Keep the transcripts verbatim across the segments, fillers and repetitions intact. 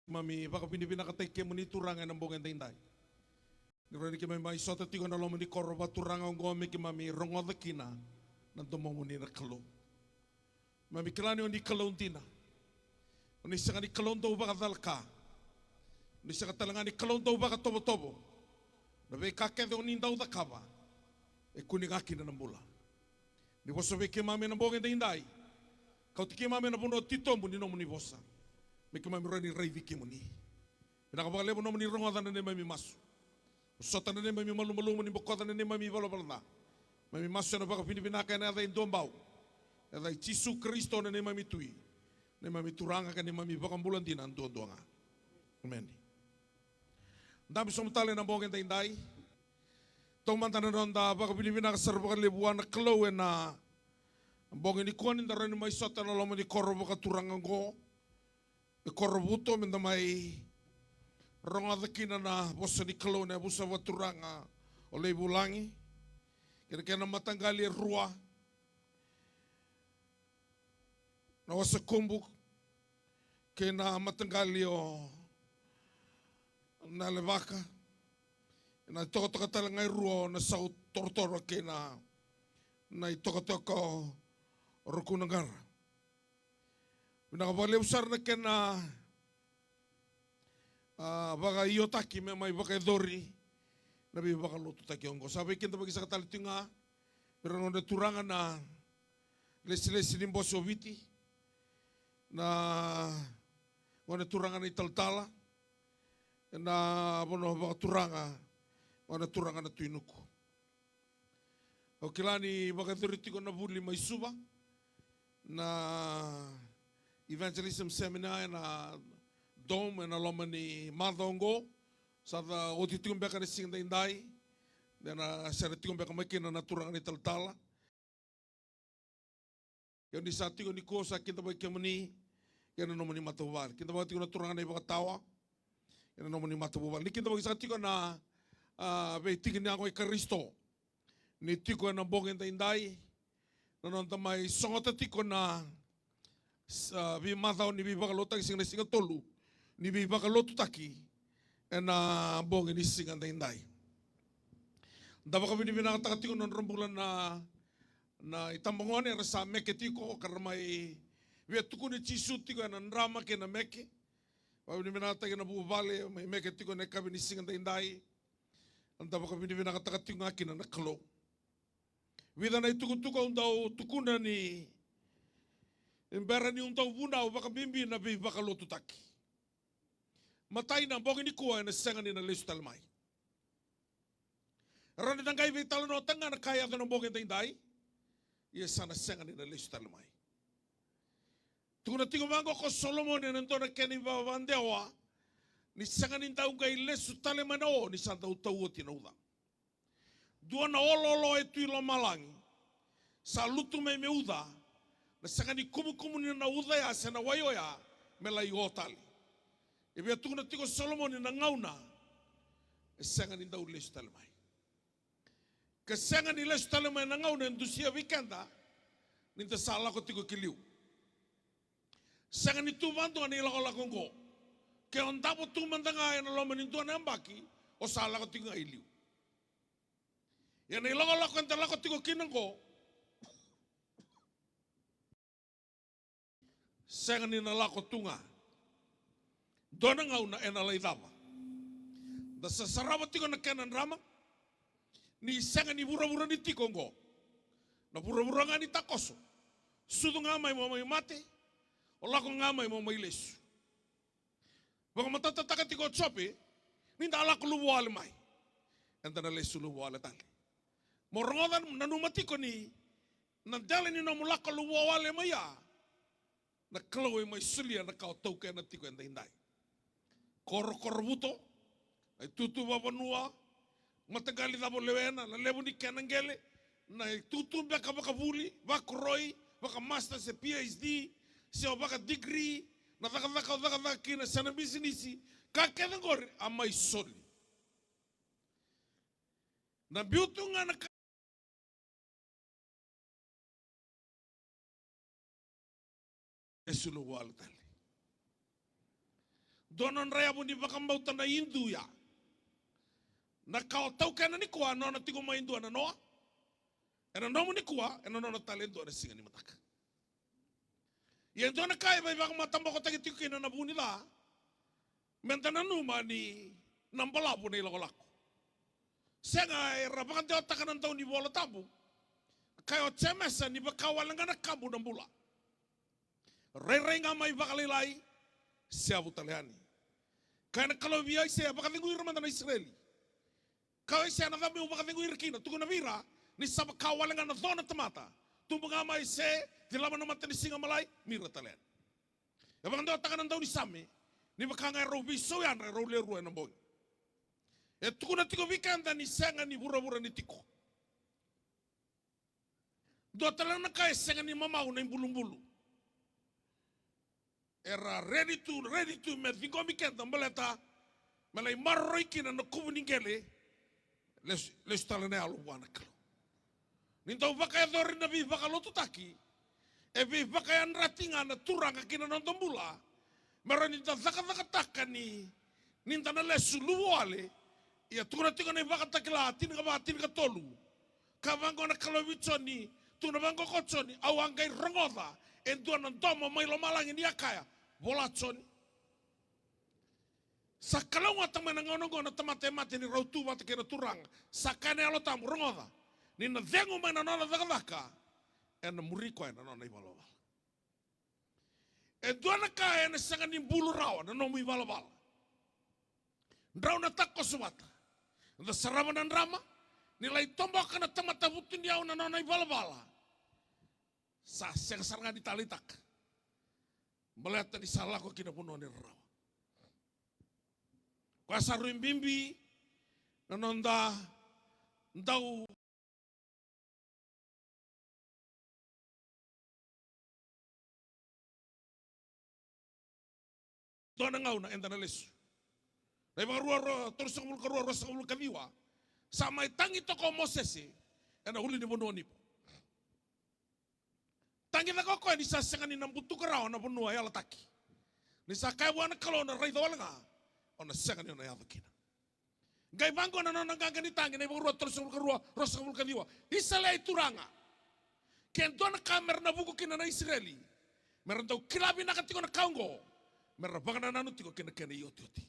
Keimami vakavinavinakataki kemuni Turaga ena bogi edaidai. Ni rawa ni keimami mai sota tiko ena loma ni koro vakaturaga oqo me keimami rogoca kina na domomuni na Kalou. Keimami kila ni o ni Kalou dina. O ni sega ni Kalou dau vakacalaka. O ni sega tale ga ni Kalou dau vakatovotovo. Na veika kece o ni dau cakava e kune ga kina na bula. Ni vosa vei keimami ena bogi edaidai. Kauti keimami ena vanua titobu ni nomuni vosa. Me keimami rawa ni raici kemuni. Vinaka vakalevu nomuni rogoca na neimami masu. Sota na neimami malumalumu ni bokoca na neimami valavala ca. Keimami masu ena vakavinavinaka ena yaca e dua bau. Yaca i Jisu Karisito na neimami Tui. Neimami Turaga ka neimami Vakabula dina duadua ga. Emeni. Dabe sobu tale ena bogi edaidai. Taumada na noda vakavinavinaka sara vakalevu vua na Kalou ena bogi nikua ni da rawa ni mai sota ena loma ni koro vakaturaga oqo. E Korovuto me da mai rogoca kina na vosa ni Kalou ena yavusa vakaturaga o Leivulagi. Kei na kena mataqali e rua. Na Wasa Kubu kei na mataqali o Nalevaka. Na itokatoka tale ga e rua o Nasautorotoro kei na, na itokatoka o Rakunaqara. Vinaka vakalevu sara na kena, a, vakaiotaki me mai vakayacori na veivakalotutaki oqo. Sa veikidavaki saka tale tiko ga vei ira na noda turaga na lesilesi ni bose o Viti, na gone turaga na italatala ena vanua vakaturaga, gone turaga na Tui Nuku. Au kila ni vakayacori tiko na vuli mai Suva, na Evangelism Seminar ena Dome ena loma ni macawa oqo. Sa oti tiko beka na siga daidai, ena sere tiko beka mai kina na turaga na italatala. Ia ni sa tiko nikua, sa kidavaki kemuni kei na nomuni matavuvale. Kidavaki tiko na turaga na ivakatawa kei na nomuni matavuvale. Ni kidavaki saka tiko na, a, veitiki ni yago i Karisito. Ni tiko ena bogi edaidai, na noda mai sogota tiko na, sa, veimacawa ni veivakalotutaki, siga na siga tolu ni veivakalotutaki ena bogi ni siga daidai. Da vakavinavinakataka tiko na nodra bula na, na itabagone era sa meke tiko, ka ra mai via tukuni Jisu tiko ena drama kei na meke. Vakavinavinakataki na vuvale mai meke tiko ena yakavi ni siga daidai. Da vakavinavinakataka tiko ga kina na Kalou. Vica na itukutuku au dau tukuna ni bera niu dau vunau, vakabibi na veivakalotutaki. Matai, na bogi nikua ena sega ni na lesu tale mai. Rawa ni da qai veitalanoataka ga na ka e yaco na bogi edaidai, ia sa na sega ni na lesu tale mai. Tukuna tiko vaqo ko Solomoni ena dua na kena ivavadewa, ni sega ni dau qai lesu tale mai na o ni sa dau tau oti na uca. Dua na oloolo e tu i lomalagi sa lutu mai me uca, na sega ni kumukumuni na uca ya se na wai oya me lai o tale. E via tukuna tiko o Solomoni na gauna e sega ni dau lesu tale mai. Ke sega ni lesu tale mai na gauna, e dusia vei keda ni da sa lako tiko ki liu. Sega ni tu vadua na ilakolako oqo. Ke o davo tu mada ga ena loma ni dua na yabaki, o sa lako tiko ga i liu. Ia na ilakolako eda lako tiko kina oqo, sega ni na lako tu ga. Dua na gauna ena lai cava. Da sa sarava tiko na kena drama. Ni sega ni vuravura ni tiko oqo. Na vuravura ga ni takoso. Sucu ga mai mo mai mate. O lako ga mai mo mai lesu. Vakamatatataka tiko o Jope, ni da lako luvawale mai, eda na lesu luvawale tale. Mo rogoca, nanuma tiko ni na dela ni nomu lako luvawale mai ya, na Kalou e mai solia na ka o taukena tiko edaidai. Korokorovuto, na itutu vavanua, mataqali cava o lewena, na levu ni kena qele, na itutu beka vakavuli, vakoroi, vakamasta se P H D, se o vakadigiri, na cakacaka o cakacaka kina se na bisinisi, ka kece qori a mai soli. Na biu tu ga na ka e sulu wale tale. Dua na nodra yavu ni vakabauta na Idu ya. Na ka o taukena nikua, nona tiko mai dua na noa. Ena nomu nikua, ena nona tale e dua na siga ni mataka. Ia e dua na ka e veivakamatabokotaki tiko kina na vu ni ca, meda nanuma ni na balavu na ilakolako. Sega, era vakadewataka na dau ni Vola Tabu. Kaya o Jemesa ni vaka wale ga na kabu na bula. Rairai ga mai vakalailai, seavu tale yani. Kaya na Kalou vei Aisea, vakacegui ira mada na Isireli. Kaya o Aisea, na cava meu vakacegui ira kina? Tukuna vei ira ni sa vaka wale ga na co na tamata. Tubu ga mai, se cilava na matanisiga malai, mira tale yani. E vakadewataka na daunisame ni vaka ga e rau veisau yadra, e rau le rua ena bogi. E tukuna tiko vei keda ni sega ni vuravura ni tiko. Dua tale na ka, e sega ni mamau na ibulubulu. Era ready to, ready to me ciqomi keda baleta me lai maroroi kina na kuvu ni qele. Lesu, lesu tale na yalo vua na Kalou. Ni dau vakayacori na veivakalotutaki, e veivakayadrati ga na Turaga ki na noda bula, me rawa ni da cakacakataka ni, ni da na lesu luvu wale. Ia tukuna tiko na iVakatakila tinikava, tinikatolu. Ka vaqo na Kalou vei Joni, tukuna vaqo ko Joni, au a qai rogoca e dua na domo mai lomalagi ni a kaya, vola Joni. Sa kalougata mai na gauna oqo na tamata e mate ni rau tu vata kei na Turaga. Sa kaya na Yalo Tabu, rogoca, ni na cegu mai na nona cakacaka, ena muri koya na nona ivalavala. E dua na ka ena sega ni bulu rawa na nomu ivalavala. Drau na takoso vata. Da sarava na drama, ni lai toboka na tamata vutuniyau na nona ivalavala. Sa sega sara ga ni taleitaka. Baleta ni sa lako ki na vanua ni rarawa. Koya sa rui bibi na noda dau dua na gauna eda na lesu. Na iVakarua rua, tolusagavulu ka rua, ruasagavulu ka ciwa. Sa mai tagi toka o Mosese ena ulunivanua o Nipo. Tagi cake o koya ni sa sega ni na butuka rawa na vanua yalataki. Ni sa kaya vua na Kalou na raica wale ga, o na sega ni o na yaco kina. Qai vaqo na nona qaqa ni tagi, na iVakarua tolusagavulu ka rua, ruasagavulu ka ciwa. Isa, leai Turaga, ke dua na ka mera na vuku kina na Isireli, mera dau kila vinaka tiko na ka oqo, mera vakanananu tiko kina kena iotioti.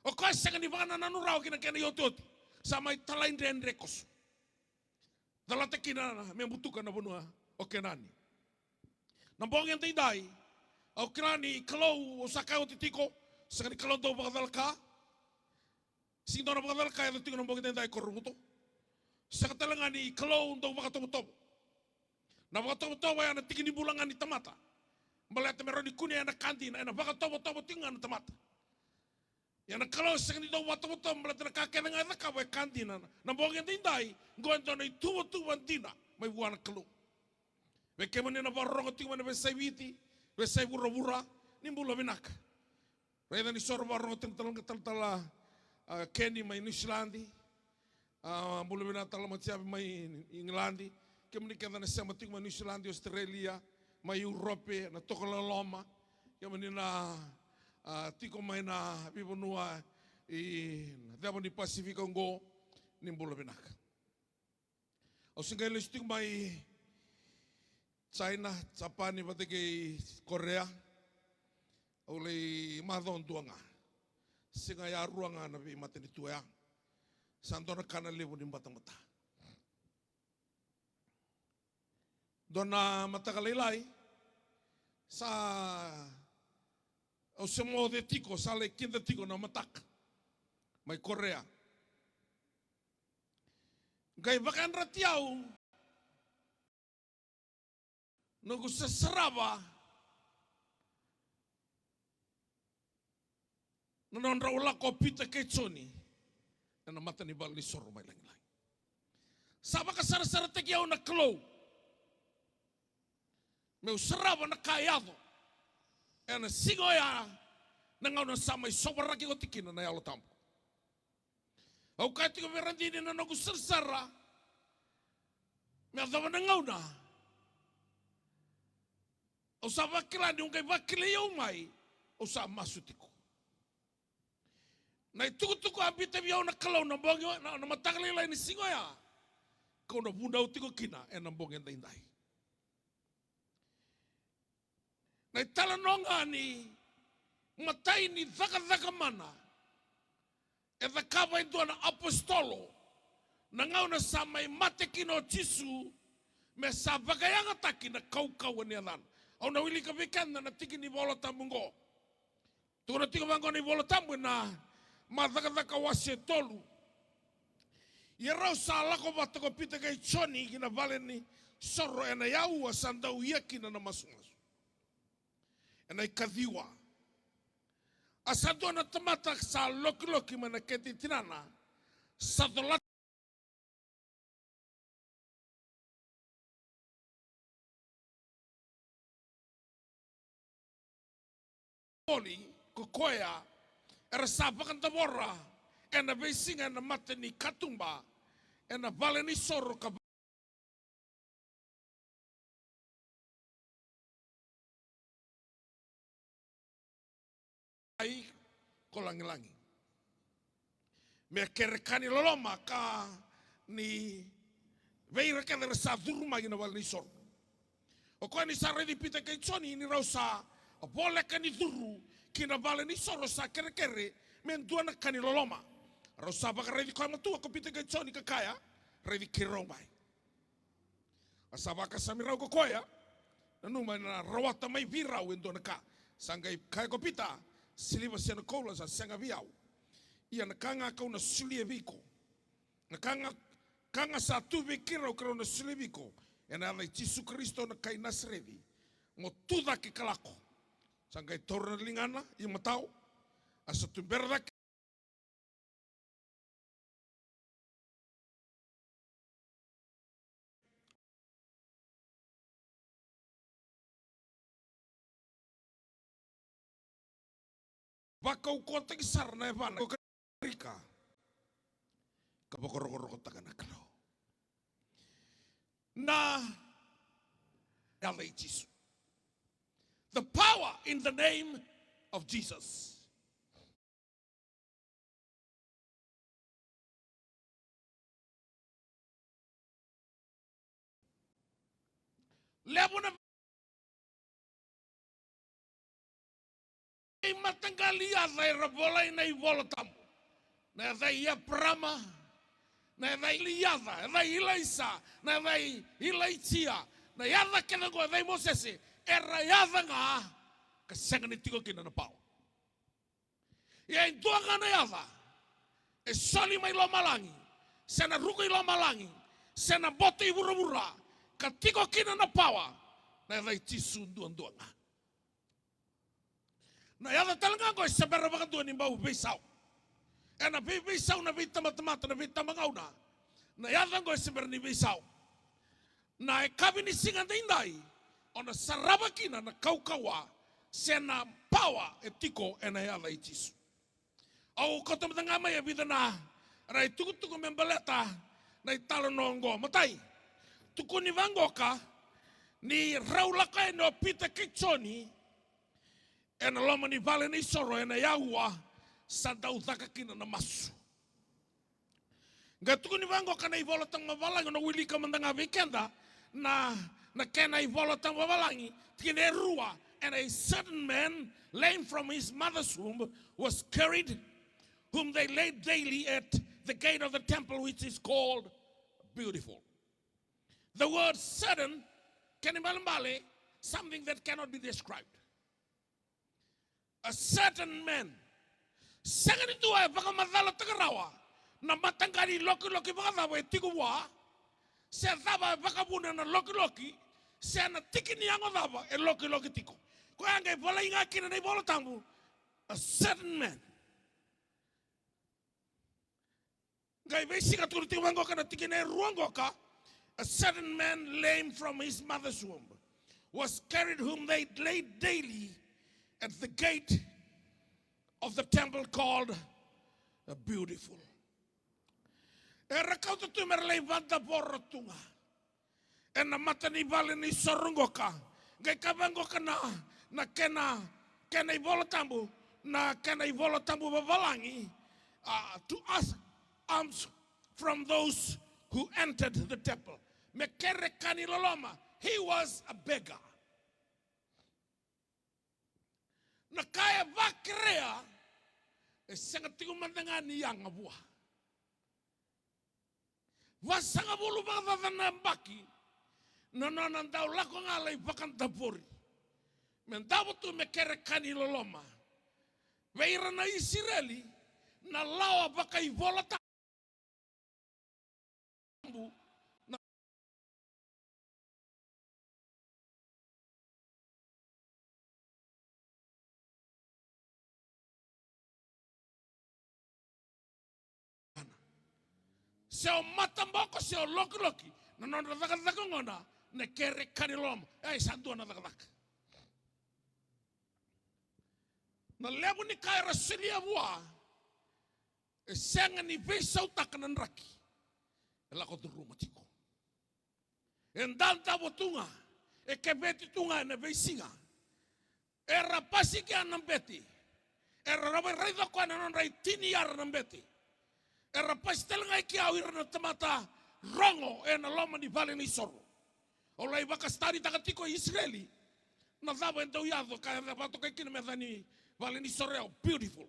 O koya sega ni vakanananu rawa kina kena iotioti. Sa mai talaidredre koso. Calata kina me butuka na vanua o Kenani. Na bogi edaidai, au kila ni Kalou, au sa kaya oti tiko, sega ni Kalou dau vakacalaka. Sega ni dua na vakacalaka e yaco tiko na bogi edaidai ko Rovuto. Sega tale ga ni Kalou dau vakatovotovo. Na vakatovotovo ya na tiki ni bula ga ni tamata. Baleta me rawa ni kunea na ka dina, ena vakatovotovo tiko ga na tamata. Ia na Kalou sega ni dau vakatovotovo, baleta na ka kece ga e cakava e ka dina. Na bogi edaidai, qo e dua na ituvatuva dina mai vua na Kalou. Vei kemuni na vakarorogo tiko mai na veiyasai Viti, veiyasai vuravura, ni bula vinaka. Raica ni so ra vakarorogo tiko na talatala, talatala, a, Keni mai Niusiladi. A, bula vinaka tale mai Tiavi mai Igiladi. Kemuni kece na sema tiko mai Niusiladi, Australia, mai Europe, na tokalau loma. Kemuni na, a, tiko mai na veivanua i na ceva ni Pasifika oqo, ni bula vinaka. Au se qai lesu tiko mai China, Japani vata kei Korea. Au lai macawa dua ga. Siga yarua ga na veimatanitu oya. Sa dua na ka na levu ni batabata. Dua na mataka lailai, sa au se moce tiko, sa lai kida tiko na mataka mai Korea. Qai vakayadrati au noqu sa sarava na nodrau lako o Pita kei Joni ena mata ni valenisoro mai lagilagi. Sa vakasarasarataki au na Kalou meu sarava na ka e yaco ena siga oya, na gauna sa mai sovaraki oti kina na Yalo Tabu. Au kaya tiko vei Radini na noqu sarasara me yacova na gauna au sa vakila niu qai vakilai au mai, au sa masu tiko. Na itukutuku a biuta vei au na Kalou na bogi, na, na mataka lailai ni siga oya, kau na vudau tiko kina ena bogi edaidai. Na italanoa ga ni matai ni cakacaka mana e cakava e dua na apositolo, na gauna sa mai mate kina o Jisu, me sa vakayagataki na kaukauwa ni yacana. Au na wilika vei keda na tiki ni Vola Tabu oqo. Tukuna tiko vaqo na iVola Tabu ena Macakacaka wase e tolu. Ia rau sa lako vata ko Pita kei Joni ki na vale ni soro ena yaua sa dau ia kina na masumasu. Ena ikaciwa. A sa dua na tamata sa lokiloki mai na kete i tinana, sa colata voli ko koya era sa vakadavora ena veisiga ena mata ni katuba, ena vale ni soro ka ai ko lagilagi. Me kere ka ni loloma ka ni vei ira kece era sa curu mai ki na vale ni soro. O koya ni sa raici Pita kei Joni ni rau sa voleka ni curu ki na vale ni soro sa kerekere me dua na ka ni loloma. Rau sa vakaraici koya matua ko Pita kei Joni ka kaya, raici keirau mai. A sa vakasami rau ko koya, nanuma ena rawata mai vei rau e dua na ka. Sa qai kaya ko Pita, siliva se na koula sa sega vei au. Ia na ka ga kau na solia vei iko. Na ka ga, ka ga sa tu vei keirau keirau na solia vei iko. Ena yaca i Jisu Karisito na kai Nasareci. Mo tu cake ka lako. Sa qai taura na ligana, ia matau. A sa tubera cake. Vakaukauwataki sara na yavana ko Karika. Ka vakarokorokotaka na Kalou. Na yaca i Jisu. The power in the name of Jesus. Levu na veimataqali yaca era volai na iVola Tabu. Na yaca i Eparama, na yaca i Eliaca, yaca i Ilaisa, na yaca i Ilaijia, na yaca kece oqo, yaca i Mosese, era yaca ga ka sega ni tiko kina na pawa. Ia e dua ga na yaca e soli mai lomalagi, se na ruku i lomalagi, se na boto i vuravura, ka tiko kina na pawa, na yaca i Jisu duadua ga. Na yaca tale ga oqo e se bera vakadua ni bau veisau. Ena veiveisau na veitabatamata, na veitabagauna. Na yaca oqo e se bera ni veisau. Na yakavi ni siga daidai, o na sarava kina na kaukauwa se na pawa e tiko ena yaca i Jisu. Au kauta mada ga mai e vica na itukutuku me baleta na italanoa oqo. Matai, tukuni vaqoka ni rau lako yani o Pita kei Joni ena loma ni vale ni soro ena yaua sa dau caka kina na masu. Qai tukuni vaqoka na iVola Tabu vavalagi, o na wilika mada ga vei keda na, na kena iVola Tabu vavalagi, tikina e rua, and a certain man lame from his mother's womb was carried, whom they laid daily at the gate of the temple, which is called Beautiful. The word certain, kena ibalebale, something that cannot be described. A certain man. Sega ni dua e vakamacalataka rawa na mataqali lokiloki vakacava e tiko vua, se cava e vakavuna na lokiloki, se na tiki ni yago cava e lokiloki tiko. Koya qai volai ga kina na iVola Tabu, a certain man. Qai veisika, tukuna tiko vaqoka na tikina e rua qoka, a certain man lame from his mother's womb was carried, whom they laid daily at the gate of the temple called the Beautiful. Era kauta tu mera lai vadavora tu ga ena mata ni vale ni soro qoka. Qai kaya vaqoka na, na kena, kena iVola Tabu, na kena iVola Tabu vavalagi, uh, to ask alms from those who entered the temple. Me kere ka ni loloma. He was a beggar. Na ka e vakerea, e sega tiko mada ga ni yaga vua. Vasagavulu vakacaca na yabaki na nona dau lako ga lai vakadavori me davo tu me kere ka ni loloma. Vei ira na Isireli, na lawa vakaivolatabu, na se o mataboko, se o lokiloki, na nodra cakacaka gona, na kere ka ni loloma. E, sa dua na cakacaka. Na levu ni ka era solia vua, e sega ni veisautaka na draki e lako curuma tiko. E dadavo tu ga, e keveti tu ga ena veisiga. Era pasi kea na bete. Era raica koya na nodra itini yara na bete. Era pasi tale ga i kea o ira na tamata rogo ena loma ni vale ni soro. Au lai vakasitaritaka tiko e Isireli na cava e dau yaco ka vakatokai kina me yaca ni vale ni soro, e beautiful.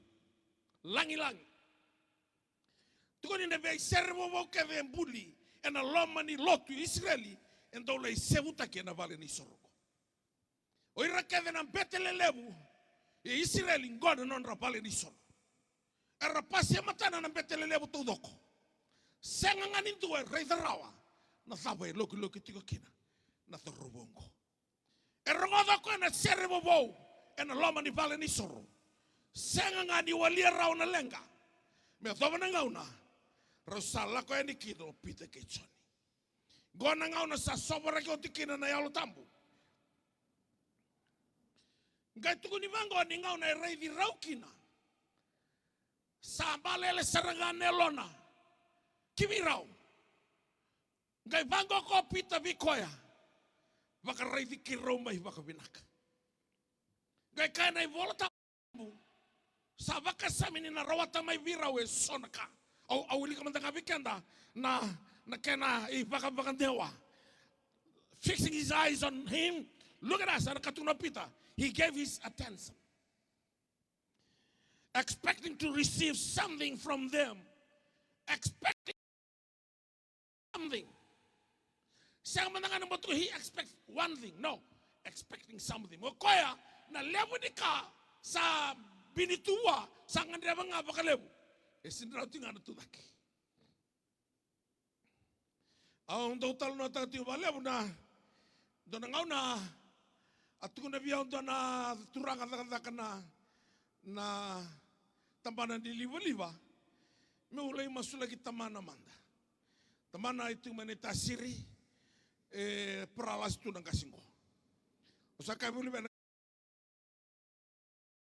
Lagilagi. Tukuni na veisere vovou kece e buli ena loma ni lotu i Isireli, e dau lai sevutaki ena vale ni soro. O ira kece na bete lelevu e Isireli, qo na nodra vale ni soro. Era pasi e matana na bete lelevu taucoko. Sega ga ni dua e raica rawa na cava e lokiloki tiko kina na cauravou oqo. E rogoca o koya na sere vovou ena loma ni vale ni soro. Sega ga ni walia rawa na leqa me yacova na gauna rau sa lako yani kina o Pita kei Joni. Qo na gauna sa sovaraki oti kina na Yalo Tabu. Qai tukuni vaqo ni gauna e raici rau kina, sa balele sara ga na yalona ki vei rau. Qai vaqo ko Pita vei koya, vakaraici keirau mai vakavinaka. Qai kaya na iVola Tabu, sa vakasami ni na rawata mai vei rau eso na ka. Au, au wilika mada ga vei keda na, na kena ivakavakadewa. Fixing his eyes on him, look at us, na ka tukuna o Pita. He gave his attention. Expecting to receive something from them. Expecting something. Sega mada ga na batuka he expects one thing. No. Expecting something. O koya, na levu ni ka sa bini tu vua, sa gadreva ga vakalevu. E sega ni rawa tiko ga na tucake. Au dau talanoataka tiko vakalevu na dua na gauna a tukuna vei au dua na turaga cakacaka na, na tabana ni livaliva, meu lai masulaki tamana mada. Tamana e tiko mai na itasiri, e paralasi tu na qase qo. Au sa kaya vei luvena,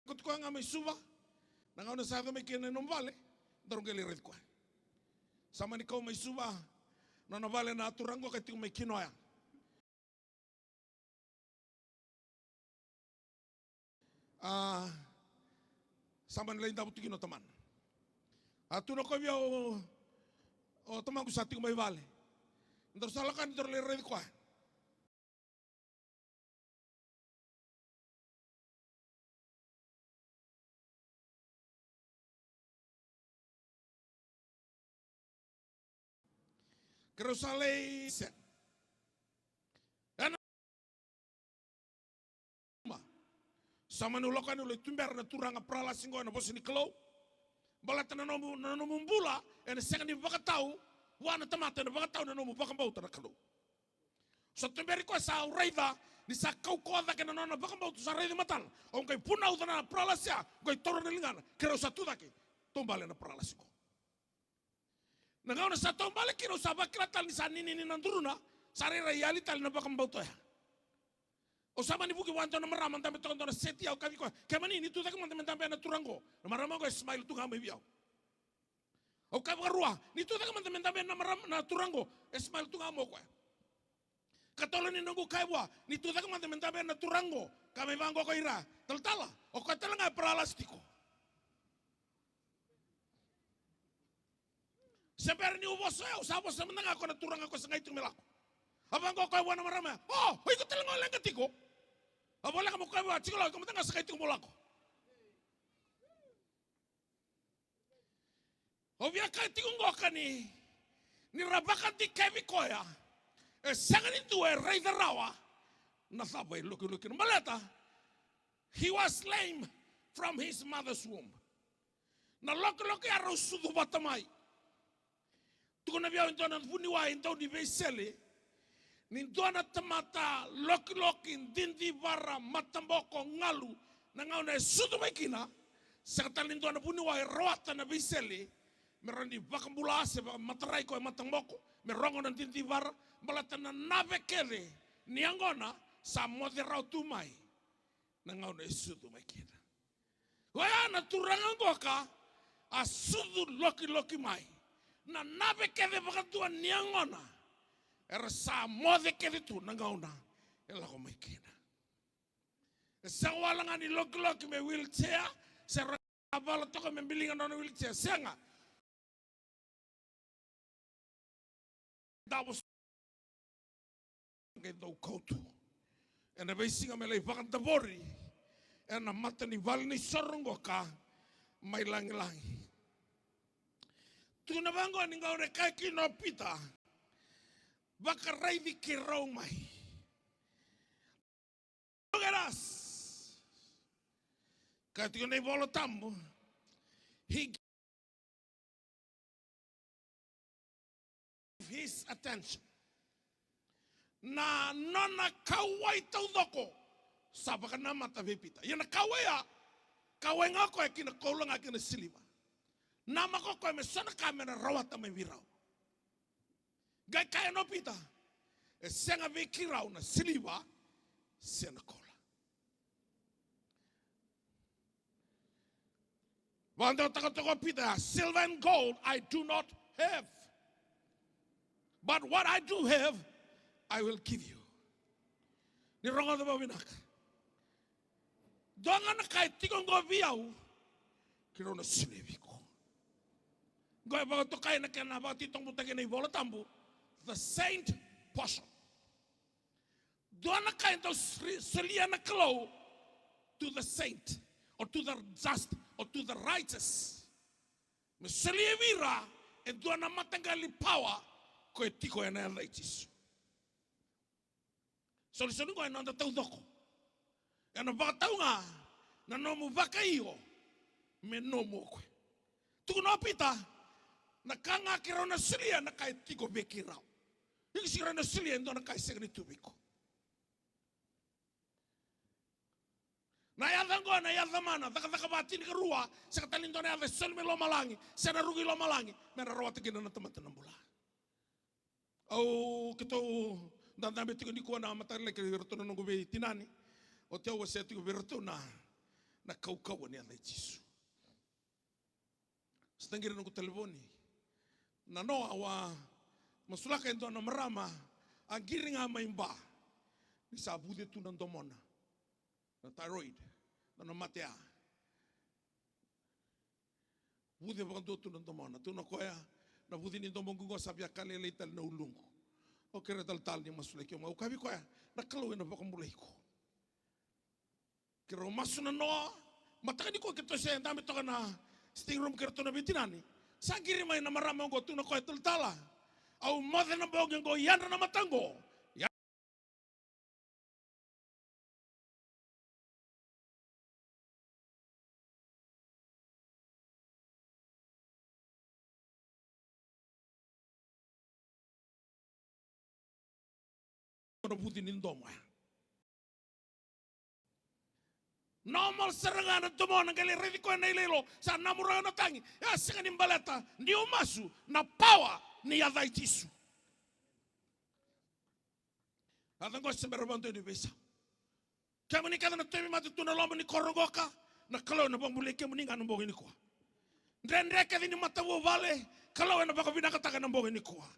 kauti koya ga mai Suva. Na gauna sa yaco mai kina na nomu vale, daru qai lai raici koya. Sa mani kau mai Suva na nona vale na turaga qo ka tiko mai kina oya. A, sa mani lai davo tu kina o tamana. A tukuna o koya vei au, o tamaqu sa tiko mai vale. Daru sa lako yani daru lai raici koya. Keirau sa lai se. Ena sa mani lako yani, lai tubera na turaga paralasi qo ena vosa ni Kalou. Baleta na nomu, na nomu bula ena sega ni vakatau vua na tamata, ena vakatau na nomu vakabauta na Kalou. Sa tuberi koya, sa raica ni sa kaukauwa cake na nona vakabauta, sa raica matana. Au qai vunauca na paralasi ya, au qai taura na ligana, keirau sa tu cake, taubale na paralasi qo. Na gauna sa taubale kina, au sa vakila tale ni sa ninini na duruna, sa rairai yali tale na vakabauta oya. Au sa mani vuki vua e dua na marama dabe toka e dua na seti, au kaya vei koya, kemuni, ni tu cake mada me dabe na turaga qo. Na marama qo e smile tu ga mai vei au. Au kaya vakarua, ni tu cake mada me dabe na marama, na turaga qo, e smile tu ga mai o koya. Katolu ni noqu kaya vua, ni tu cake mada me dabe na turaga qo, ka mai vaqo ko ira, talatala, o koya tale ga e paralasi tiko. Vosa o yau, sa vosa mada ga ko na turaga ko sa qai tiko me lako. A vaqo koya vua na marama ya, "O, o iko tale ga o leqa tiko." A voleka mai koya vua, "Tiko, lako, iko mada ga sa qai tiko mo lako." Au via kaya tiko qoka ni, ni ra vakadikevi koya, e sega ni dua e raica rawa na cava e lokiloki kina. Baleta, he was lame from his mother's womb. Na lokiloki ya rau sucu vata mai. Tukuna vei au e dua na vuniwai e dau ni veisele, ni dua na tamata lokiloki, didivara, mataboko, galu, na gauna e sucu mai kina, sega tale ni dua na vuniwai e rawata na veisele me rawa ni vakabula se vakamatarai koya e mataboko, me rogo na didivara, baleta na nave kece ni yaqona sa moce rawa tu mai na gauna e sucu mai kina. Oya na turaga qoka a sucu lokiloki mai. Na nave kece vakadua ni yaqona era sa moce kece tu na gauna e lako mai kina. E sega wale ga ni lokiloki me wheelchair, se ra vala toka me biliga na nona wheelchair, sega. Davo s-, qai dau kautu ena veisiga me lai vakadavori ena mata ni vale ni soro qoka mai lagilagi. Tukuna vaqo ni gauna e kaya kina o Pita, "Vakaraici keirau mai." Look at us. Kaya tiko na iVola Tabu, he gave his attention. Na nona kauwai taucoko sa vakanamata vei Pita. Ia na kauwai ya, kauwai ga o koya kina koula ga kina siliva. Namaka o koya me so na ka me na rawata mai vei rau. Qai kaya o Pita, "E sega vei keirau na siliva se na koula." Vakadewataka toka o Pita, "Silver and gold I do not have, but what I do have I will give you." Ni rogoca vakavinaka. Dua ga na ka e tiko oqo vei au, keirau na solia vei iko. Oqo e vakatokai na kena vakatitobutaki ena iVola Tabu, the saint portion. Dua na ka e dau sri-, solia na Kalou to the saint, or to the just, or to the righteous. Me solia vei ira e dua na mataqali power ko e tiko ena yaca i Jisu. Solisoli qo e noda taucoko. Ena vakatau ga na nomu vakaio me nomu o koya. Tukuna o Pita, na ka ga keirau na solia na ka e tiko vei keirau. Iko sega ni rawa ni solia e dua na ka e sega ni tu vei iko. Na yaca oqo na yaca mana, Cakacaka va tinikarua, sega tale ni dua na yaca e soli mai lomalagi se na ruku i lomalagi me na rawata kina na tamata na bula. Au keitou dadabe tiko nikua na mataka lailai kei iratou na noqu veitinani. Oti au wasea tiko vei iratou na, na kaukauwa ni yaca i Jisu. Sa taqiri noqu talevoni. Nanoa, au a masulaka e dua na marama a qiri ga mai Ba ni sa vuce tu na domona. Na thyroid, na, na mate ya. Vuce vakadua tu na domona. Tukuna o koya, na vuce ni domoqu qo sa via ka lailai tale na uluqu. Au kerea talatala ni masulaki au mai. Au kaya vei koya, na Kalou ena vakabulai iko. Keirau masu nanoa, mataka nikua keitou se dabe toka na sitting room kei iratou na veitinani. Sa qiri mai na marama oqo, tukuna o koya, talatala, au moce na bogi oqo, yadra na mataqu. Na vuce ni domo ya. Normal sara ga na domona, qai lai raici koya na iloilo, sa namuraka na tagi. E a sega ni baleta ni o masu na power ni yaca i Jisu. Yaca qo se bera vakadua ni veisau. Kemuni kece na tauvimate tu na loma ni koro qoka, na Kalou ena vakabulai kemuni ga na bogi nikua. Dredre kece ni matavuvale, Kalou ena vakavinakataka na bogi nikua.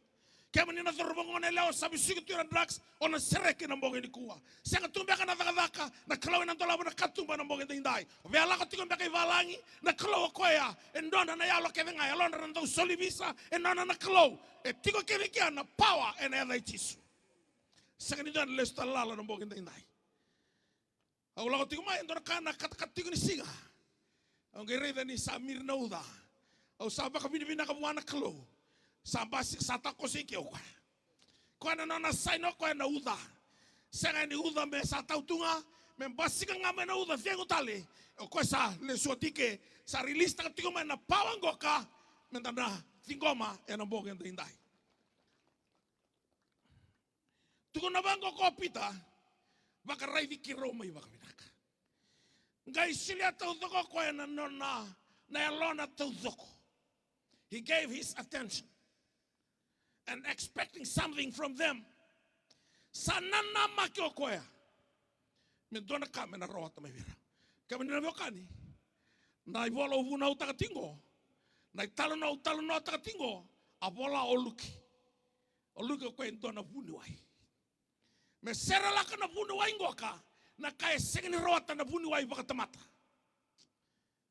Kemuni na cauravou, gone yalewa sa vesuki tu ena drugs, o na sereki ena bogi nikua. Sega tu beka na cakacaka, na Kalou ena dolava na katuba ena bogi edaidai. O via lako tiko beka i valagi, na Kalou o koya e nona na yalo kece ga, e yalodra na dau soli visa, e nona na Kalou. E tiko kece kina na power ena yaca i Jisu. Sega ni dua na lesu tale lala na bogi edaidai. Au lako tiko mai, e dua na ka na katakata tiko ni siga. Au qai raica ni sa miri na uca. Au sa vakavinavinaka vua na Kalou. Sa basi, sa takoso i ke o koya. Koya na nona saina o koya na uca. Sega ni uca me sa tau tu ga, me basika ga mai na uca cegu tale. O koya sa lesu oti ke, sa release taka tiko mai na power qoka, meda na ciqoma ena bogi edaidai. Tukuna vaqo ko Pita, vakaraici keirau mai vakavinaka. Qai solia taucoko o koya na nona, na yalona taucoko. He gave his attention and expecting something from them. Sa nanamaki o koya me dua na ka me na rawata mai vei ira. Kemuni na veiwekani, na ivola au vunautaka tiko, na italanoa au talanoataka tiko, a vola o Luke. O Luke o koya e dua na vuniwai. Me serelaka na vuniwai qoka na ka e sega ni rawata na vuniwai vakatamata.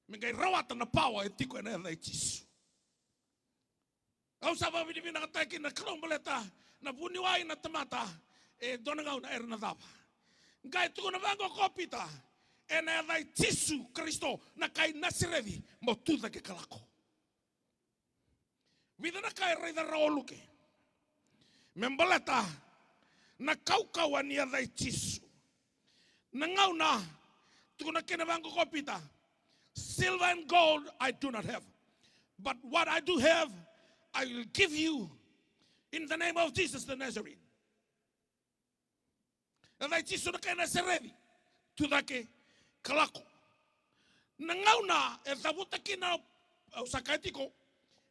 Me qai rawata na power e tiko ena yaca i Jisu. Au sa vakavinavinakataki na Kalou baleta na vuniwai na tamata e dua na gauna era na cava. Qai tukuna vaqo ko Pita, ena yaca i Jisu Karisito na kai Nasareci, mo tu cake ka lako. Vica na ka e raica rawa o Luke me baleta na kaukauwa ni yaca i Jisu. Na gauna tukuna kina vaqo ko Pita, "Silver and gold I do not have, but what I do have I will give you in the name of Jesus the Nazarene." Yaca i Jisu na kai Nasareci, tu cake ka lako. Na gauna e cavuta kina, au sa kaya tiko,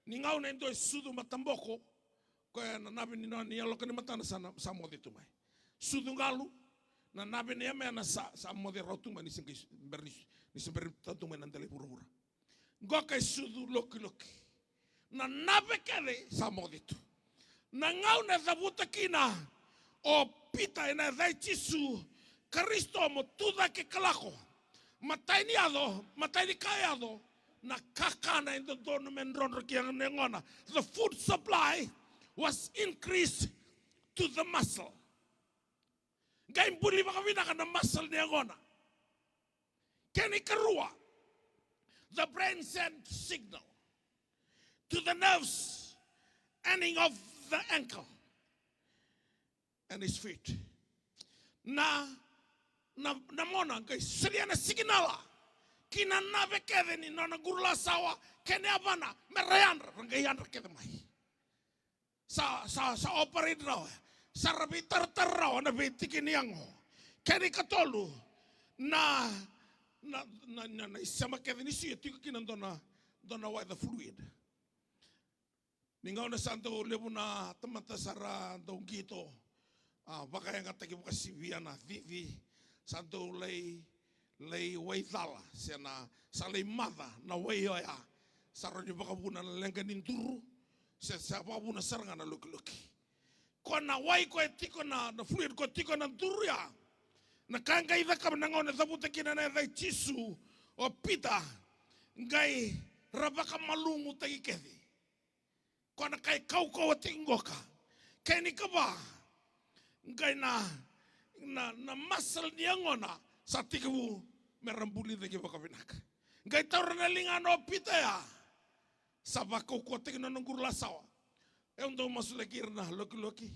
ni gauna e dua e sucu mataboko, koya na nave ni nona, ni yaloka ni matana sa na, sa moce tu mai. Sucu galu, na nave ni yamena sa, sa moce rawa tu mai ni se qai, bera ni, ni se bera ni tau tu mai na dela i vuravura. Qoka e sucu lokiloki. Na nave kece sa moce tu. Na gauna e cavuta kina o Pita ena yaca i Jisu Karisito mo tu cake ka lako. Matai ni yaco, matai ni ka e yaco, na kakana e dodonu me drodro ki na yagona. The food supply was increased to the muscle. Qai buli vakavinaka na muscle ni yagona. Kena ikarua, the brain sent signal to the nerves ending of the ankle and his feet. Na, na, na mona qai solia na signal ki na nave kece ni nona qurulasawa kei na yavana, me ra yadra, ra qai yadra kece mai. Sa, sa, sa operate rawa. Sa ra veitaratara rawa na veitiki ni yago. Kena ikatolu, na, na, na, na, na isema kece ni sui e tiko kina dua na, dua na wai, the fluid. Ni gauna sa dau levu na tamata sa ra dau qito, a, vakayagataki vakasivia na cici, sa dau lai, lai waicala, se na, sa lai maca na wai oya. Sa rawa ni vakavuna na leqa ni duru, se, sa vakavuna sara ga na lokiloki. Ko na wai ko e tiko na, na fluid ko e tiko na duru ya. Na ka qai cakava na gauna e cavuta kina na yaca i Jisu o Pita, qai ra vakamalumutaki kece. Ko na kai kaukauwa tiko qoka. Kena ikava, qai na, na, na muscle ni yagona sa tekivu me ra buli cake vakavinaka. Qai taura na ligana o Pita ya. Sa vakaukauwataki na nona qurulasawa. E au dau masulaki ira na lokiloki.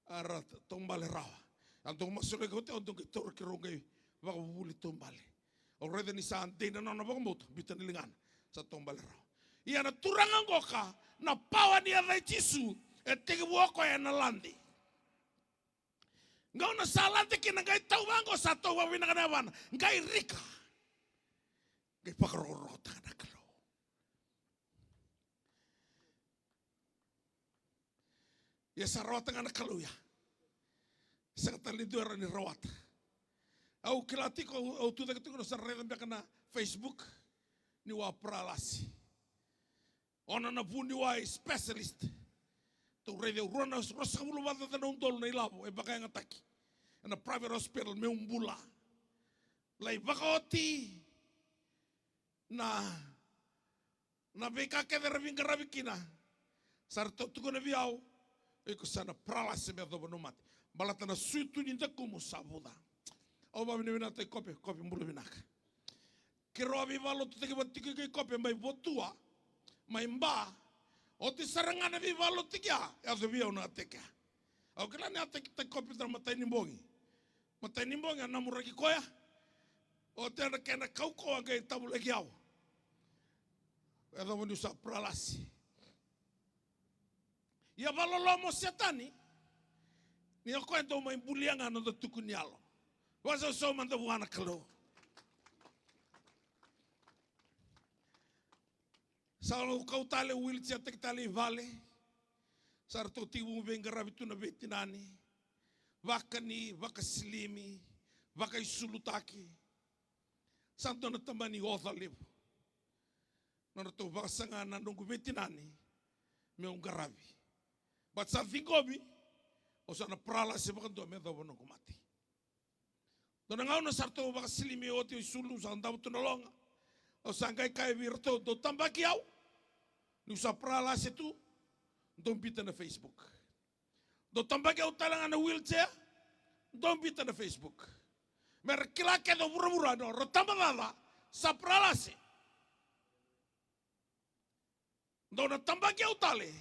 A ra taubale rawa. A dau masulaki oti, au dau qai taura keirau qai vakavuvuli taubale. Au raica ni sa dei na nona vakabauta, biuta na ligana, sa taubale rawa. Ia na turaga qoka, na pawa ni yaca i Jisu e tekivu o koya ena lade. Gauna sa lade kina, qai tau vaqo, sa tau vakavinaka na yavana, qai rika. Qai vakarokorokotaka na Kalou. Ia sa rawata ga na Kalou ya. Sega tale ni dua e rawa ni rawata. Au kila tiko, au, au tucake tiko, au sa raica beka na Facebook ni wa paralasi. Ono na vuniwai specialist. Tou raica, rua na, ruasagavulu vakacaca na udolu na ilavo e vakayagataki ena private hospital meu bula. Lai vakaoti na, na veika kece era veiqaravi kina. Sa ratou tukuna vei au, iko sa na paralasi me yacova na mate. Baleta na suitu ni dakumu sa vuca. Au vakavinavinakataki Kope, Kope bula vinaka. Keirau a veivakalotutaki vata tiko i Kope mai Votua, mai Ba. Oti sara ga na veivakalotutaki ya, yaco vei au na attack ya. Au kila ni attack-taki Kope na matai ni bogi. Matai ni bogi a namuraki koya. Oti na kena kaukauwa qai tavulaki au. Yacova niu sa paralasi. Ia vakaloloma o Setani, ni o koya dau mai bulia ga na noda tuku ni yalo. Vakasausau mada vua na Kalou. Sa kau tale, wheelchair-taki tale i vale. Sa ratou tekivu veiqaravi tu na veitinani. Vakani, vakasilimi, vakaisulutaki. Sa dua na tabana ni oca levu. Na nodratou vakasaga na noqu veitinani meu qaravi. But sa ciqomi, au sa na paralasi vakadua me yacova noqu mate. Dua na gauna sa ratou vakasilimi oti, isulu, sa davo tu na loga. Au sa qai kaya vei iratou, dou tabaki au. Niu sa paralasi tu, dou biuta na Facebook. Dou tabaki au tale ga na wheelchair, dou biuta na Facebook. Me ra kila kece o vuravura ni o Rotaba Caca sa paralasi. Dou na tabaki au tale,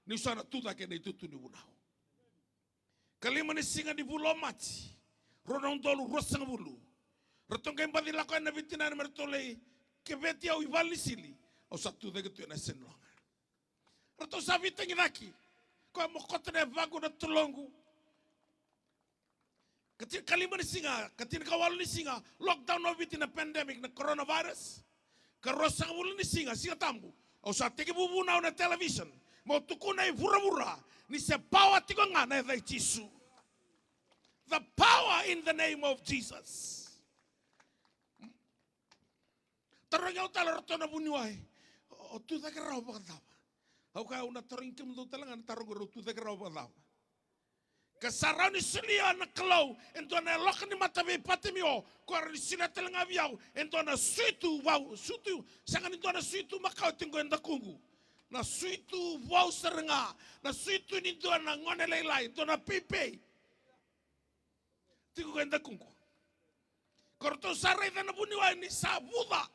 niu sa na tu cake na itutu ni vunau. Kalima ni siga ni vula o Maji, rua na udolu ruasagavulu. Ratou qai baci lako yani na veitinani me ratou lai keveti au i vale ni sili, au sa tu cake tu ena yasa ni loga. Ratou sa veitagicaki. Koya mokota na yavaqu, na toloqu. Ka tinikalima ni siga, ka tinikawalu ni siga, lockdown o Viti na pandemic, na coronavirus. Ka ruasagavulu ni siga, Siga Tabu, au sa tekivu vunau na television meu tukuna i vuravura ni se power tiko ga na yaca i Jisu. The power in the name of Jesus. Tarogi au tale o ratou na vuniwai, o tu cake rawa vakacava? Au kaya, au na tarogi kemudou tale ga na taro qo, rau tu cake rawa vakacava? Ka sa rawa ni solia na Kalou e dua na yaloka ni mata vei Patimio, ko rawa ni solia tale ga vei au e dua na suitu vou, suitu, sega ni dua na suitu makawa, tiko e dakuqu. Na suitu vou sara ga, na suitu ni dua na gone lailai, dua na peipei. Tiko qo e dakuqu. Ko ratou sa raica na vuniwai ni sa vuca.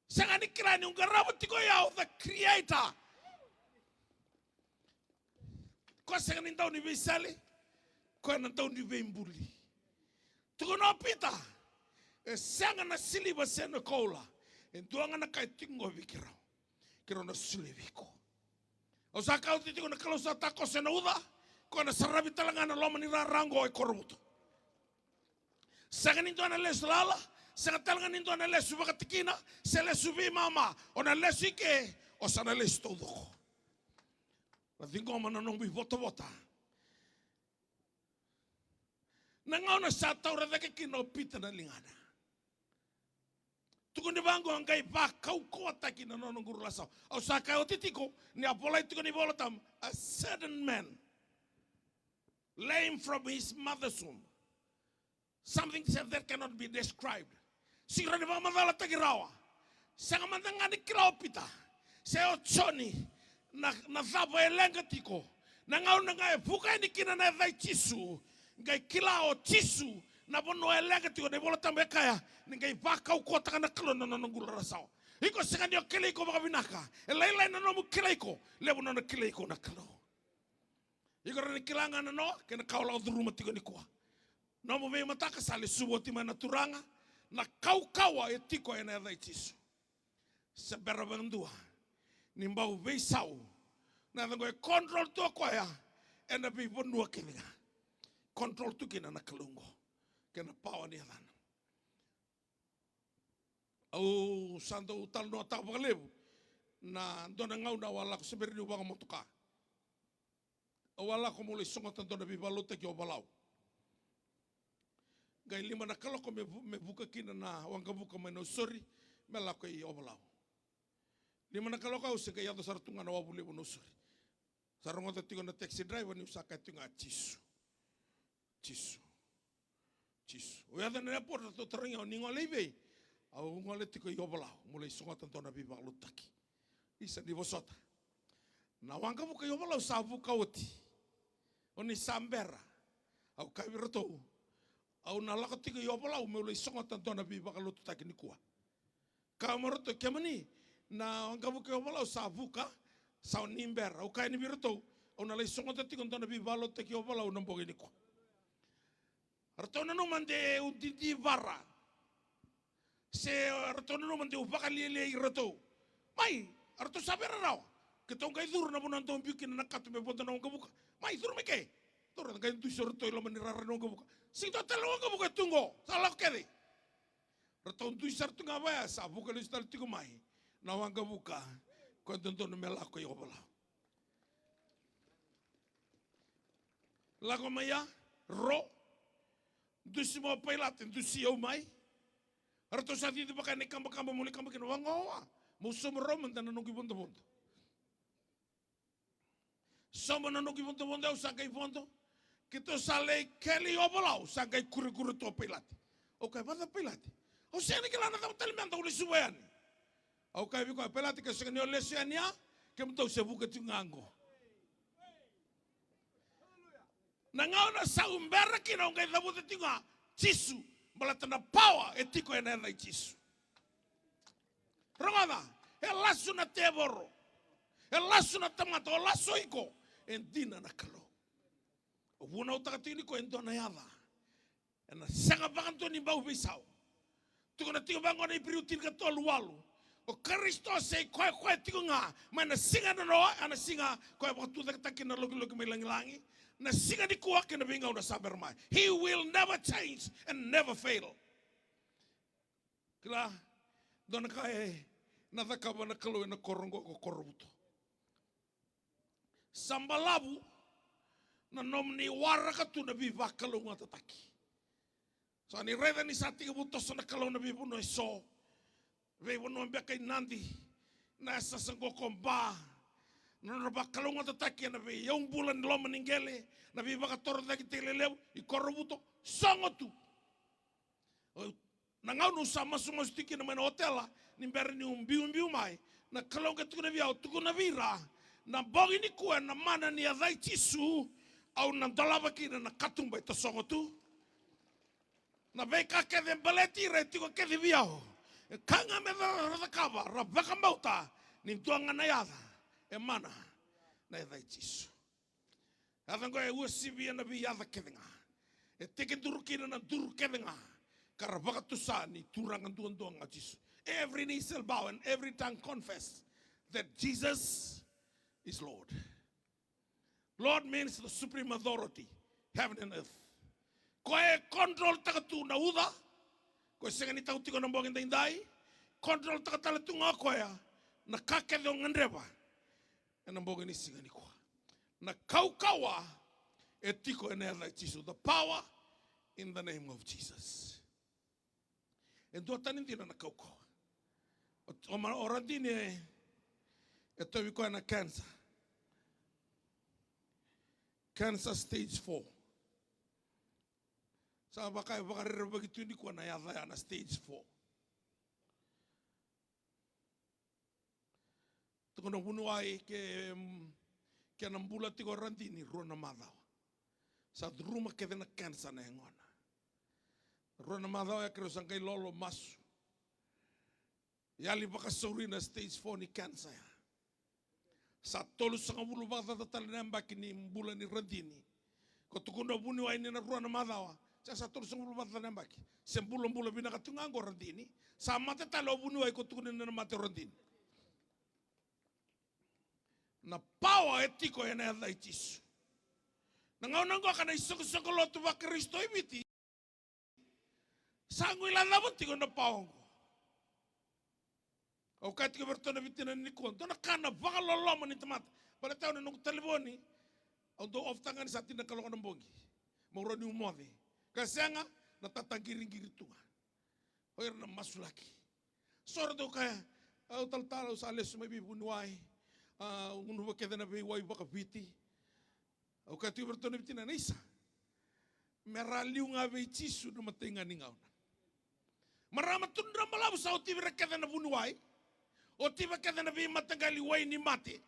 Sega ni kila niu qarava tiko o yau the creator. Ko sega ni dau ni veisele, ko na dau ni veibuli. Tukuna o Pita, e sega na siliva se na koula, e dua ga na ka e tiko qo vei keirau. Keirau na solia vei iko. Au sa kaya oti tiko, na Kalou sa takoso ena uca, ko na saravi tale ga na loma ni rara oqo e Korovutu. Sega ni dua na lesu lala, sega tale ga ni dua na lesu vakatikina, se lesu veimama, o na lesu i ke, o sa na lesu taucoko. Na ciqoma na nomu ivotavota. Na gauna sa taura cake kina o Pita na ligana. Tukuni vaqo, qai vakaukauwataki na nona qurulasawa. Au sa kaya oti tiko, ni a volai tiko na iVola Tabu, a certain man, lame from his mother's womb. Something said that cannot be described. Sega ni vakamacalataki rawa. Sega mada ga ni kila o Pita se o Joni na, na cava e leqa tiko. Na gauna ga e vuka yani kina na yaca i Jisu, qai kila o Jisu na vanua e leqa tiko. Na iVola Tabu e kaya ni qai vakaukauwataka na Kalou na nona qurulasawa. Iko sega ni o kilai iko vakavinaka. E lailai na nomu kilai iko, levu na nona kilai iko na Kalou. Iko rawa ni kila ga na noa kei na ka o lako curuma tiko nikua. Nomu veimataka sa lesuva oti mai na Turaga, na kaukauwa e tiko ena yaca i Jisu. Se bera vakadua ni bau veisau, na yaca oqo e control tu o koya ena veivanua kece ga. Control tu kina na Kalou oqo kei na pawa ni yacana. Au sa dau talanoataka vakalevu na dua na gauna au a lako, se bera niu vakamotoka. Au a lako meu lai sogota dua na veivakalotutaki i Ovalau. Qai lima na kaloko me vu-, me vuka kina na waqavuka mai Nausori me lako i Ovalau. Lima na kaloko au se qai yaco sara tu ga na wavu levu Nausori. Sa rogoca tiko na taxi driver niu sa kaya tiko ga, "Jisu, Jisu, Jisu." Au yaco na airport, ratou tarogi au, "Ni gole i vei?" Au gole tiko i Ovalau, meu lai sogota dua na veivakalotutaki. Isa, ni vosota. Na waqavuka i Ovalau sa vuka oti. O ni sa bera. Au kaya vei iratou, "Au na lako tiko i Ovalau meu lai sogota dua na veivakalotutaki nikua." Kaya mai o ratou, "Kemuni, na waqavuka i Ovalau sa vuka, sa o ni bera." Au kaya yani vei iratou, "Au na lai sogota tiko dua na veivakalotutaki i Ovalau na bogi nikua." Ratou nanuma de u didivara. Se ratou nanuma de u vakalialiai iratou. Mai, ratou sa via rarawa. Keitou qai curu na vanua dau biu kina na kato me vodo na waqavuka. Mai, curu mai ke. Curu, qai dusi o ratou i loma ni rara ni waqavuka. Sega ni dua tale na waqavuka e tu qo. Sa lako kece. Ratou dusi sara tu ga vaya, sa vuka lesu tale tiko mai na waqavuka. Ko e dodonu me lako i Ovalau. Lako mai ya, ro. Dusi mai o pailate, dusi au mai. Ratou sa cici vaka na ikabakaba meu lai kaba kina, vaqo au a. Meu sauma rawa mada na noqu ivodovodo. Sauma na noqu ivodovodo, au sa qai vodo. Keitou sa lai kele i Ovalau, sa qai kurekure tu o pailate. Au kaya, "Vacava pailate?" "Au sega ni kila na cava tale meda, au lesuva yani." Au kaya vei koya, "Pailate, ke sega ni o lesu yani ya, kemudou se vuka tiko ga qo." Na gauna sa u bera kina au qai cavuta tiko ga Jisu, baleta na pawa e tiko ena yaca i Jisu. Rogoca, e lasu na tevoro, e lasu na tamata, o lasu o iko, e dina na Kalou. Au vunautaka tiko ni koya e dua na yaca ena sega vakadua ni bau veisau. Tukuna tiko vaqo na Iperiu tinikatolu, walu. O Karisito se i koya koya tiko ga mai na siga nanoa, ena siga koya vakatucaketaka kina na lokiloki mai lagilagi, na siga nikua kei na veigauna sa bera mai. He will never change and never fail. Kila, dua na ka ena cakava na Kalou ena koro oqo ko Korovuto. Sa balavu na nomuni waraka tu na veivakalougatataki. Sa ni raica ni sa tekivu toso na Kalou na veivanua eso, veivanua beka i Nadi, na yasayasa qo ko Ba, na nodra vakalougatataki ena veiyaubula ni loma ni qele, na veivakatorocaketaki lelevu i Korovuto, sogo tu. Na gauna au sa masumasu tiko kina mai na otela, ni bera niu biubiu mai, na Kalou qai tukuna vei au, tukuna vei ira, na bogi nikua ena mana ni yaca i Jisu, au na dolava kina na katuba e tasogo tu. Na veika kece e baleti ira e tiko kece vei au. E ka ga me ra cakava, ra vakabauta ni dua ga na yaca e mana, na yaca i Jisu. Yaca qo e uasivi ena veiyaca kece ga. E tekiduru kina na duru kece ga, ka ra vakatusa ni Turaga duadua ga o Jisu. Every knee shall bow and every tongue confess that Jesus is Lord. Lord means the supreme authority, heaven and earth. Koya e control taka tu na uca, koya sega ni tau tiko na bogi daidai, control taka tale tu ga o koya na ka kece o gadreva ena bogi ni siga nikua. Na kaukauwa e tiko ena yaca i Jisu. The power in the name of Jesus. E duatani dina na kaukauwa. O, o ma-, o Radini e, e tauvi koya na cancer. Cancer stage four. Sa vaka e vakarerevaki tu nikua na yaca ya na stage four. Tukuna o vuniwai ke, mm, ke na bula tiko o Radini rua na macawa. Sa curuma kece na cancer na yagona. Rua na macawa ya keirau sa qai lolo masu. Yali vakasauri na stage four ni cancer ya. Sa tolusagavulu vakacaca tale na yabaki ni bula ni Radini. Ko tukuna o vuniwai ni na rua na macawa. Sa, sa tolusagavulu vakacaca na yabaki. Se bulabula vinaka tu ga qo Radini. Sa mate tale o vuniwai ko tukuna ni na mate o Radini. Na pawa e tiko ena yaca i Jisu. Na gauna qo ka na isoqosoqo lotu vaKarisito i Viti. Sa guilecava tiko na pawa oqo. Au kaya tiko vei iratou na vitina nikua, dua na ka na vakaloloma ni tamata. Baleta au na noqu talevoni, au dau off taka ga ni sa tini na kaloko na bogi. Meu rawa niu moce. Ka sega, na tata qiriqiri tu ga. O ira na masulaki. So ratou kaya, au talatala, au sa lesu mai vei vuniwai. A, gunuva kece na veiwai vakaviti. Au kaya tiko vei iratou na vitina, na isa, me ra liu ga vei Jisu na matai ga ni gauna. Marama tudra balavu sa otiva kece na vuniwai, otiva kece na veimataqali wai ni mate.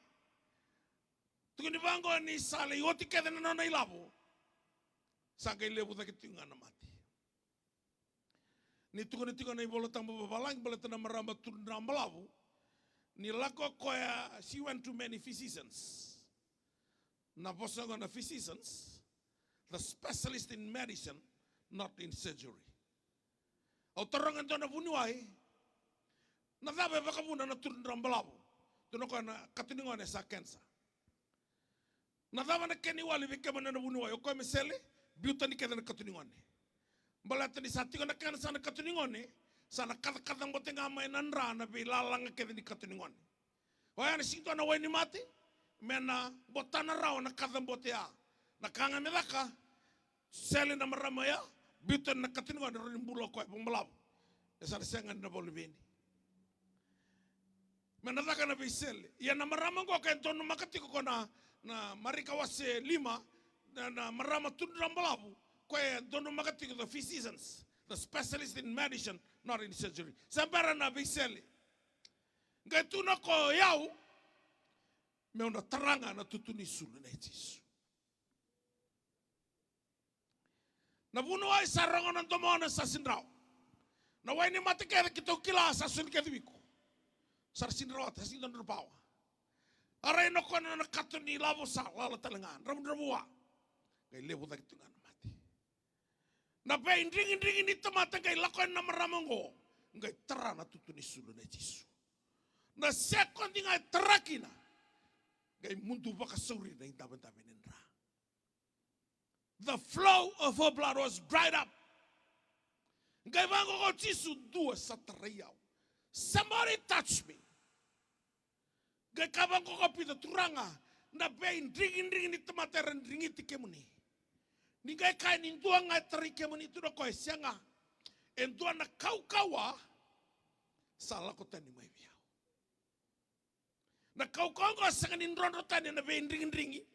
Tukuni vaqo ni sa lai oti kece na nona ilavo, sa qai levu cake tiko ga na mate. Ni tukuna tiko na iVola Tabu vavalagi baleta na marama tudra balavu, ni lako koya, she went to many physicians. Na vosa qo na physicians, the specialist in medicine, not in surgery. Au taroga e dua na vuniwai, na cava e vakavuna na tudra balavu? Tukuna o koya na katonigone sa cancer. Na cava na kena iwali vei kemuni na vuniwai? O koya me sele, biu tani kece na katonigone. Baleta ni sa tiko na cancer na katonigone, sa na kacakaca bote ga mai na dra na veilalaga kece ni katonigone. Oya na sega ni dua na wai ni mate me na botana rawa na kaca bote ya. Na ka ga me caka, sele na marama ya, biu tani na katonigone, rawa ni bula o koya vakabalavu. E sa na sega ni na vakaluveni. Me na caka na veisele. Ia na marama qo ka e donumaka tiko ko na, na Marika wase lima, na, na marama tudra balavu, ko e donumaka tiko the physicians, the specialist in medicine, not in surgery. Sa bera na veisele. Qai tukuna o koya, o yau, meu na tara ga na tutu ni sulu nei Jisu. Na vuniwai sa rogo na domona, sa sidrau. Na wai ni mate kece keitou kila sa soli kece vei iko. Sa ra sidrau, sa sega ni dua na pawa. A rai na kona na kato ni lavo, sa lala tale ga, dravudravua. Qai levu cake tu ga na mate. Na veidrigidrigi ni tamata qai lako yani na marama oqo, qai tara na tutu ni sulu nei Jisu. Na sekodi ga e tara kina, qai mudu vakasauri na idavedave ni dra. The flow of her blood was dried up. Qai vaqo ko Jisu, dua sa tarai au. Somebody touch me. Qai kaya vaqo ko Pita, Turaga, na veidrigidrigi ni tamata era drigiti kemuni. Ni qai kaya ni dua ga e tarai kemuni, tukuna o koya, e sega. E dua na kaukauwa sa lako tani mai vei au. Na kaukauwa qo e sega ni drodro tani ena veidrigidrigi.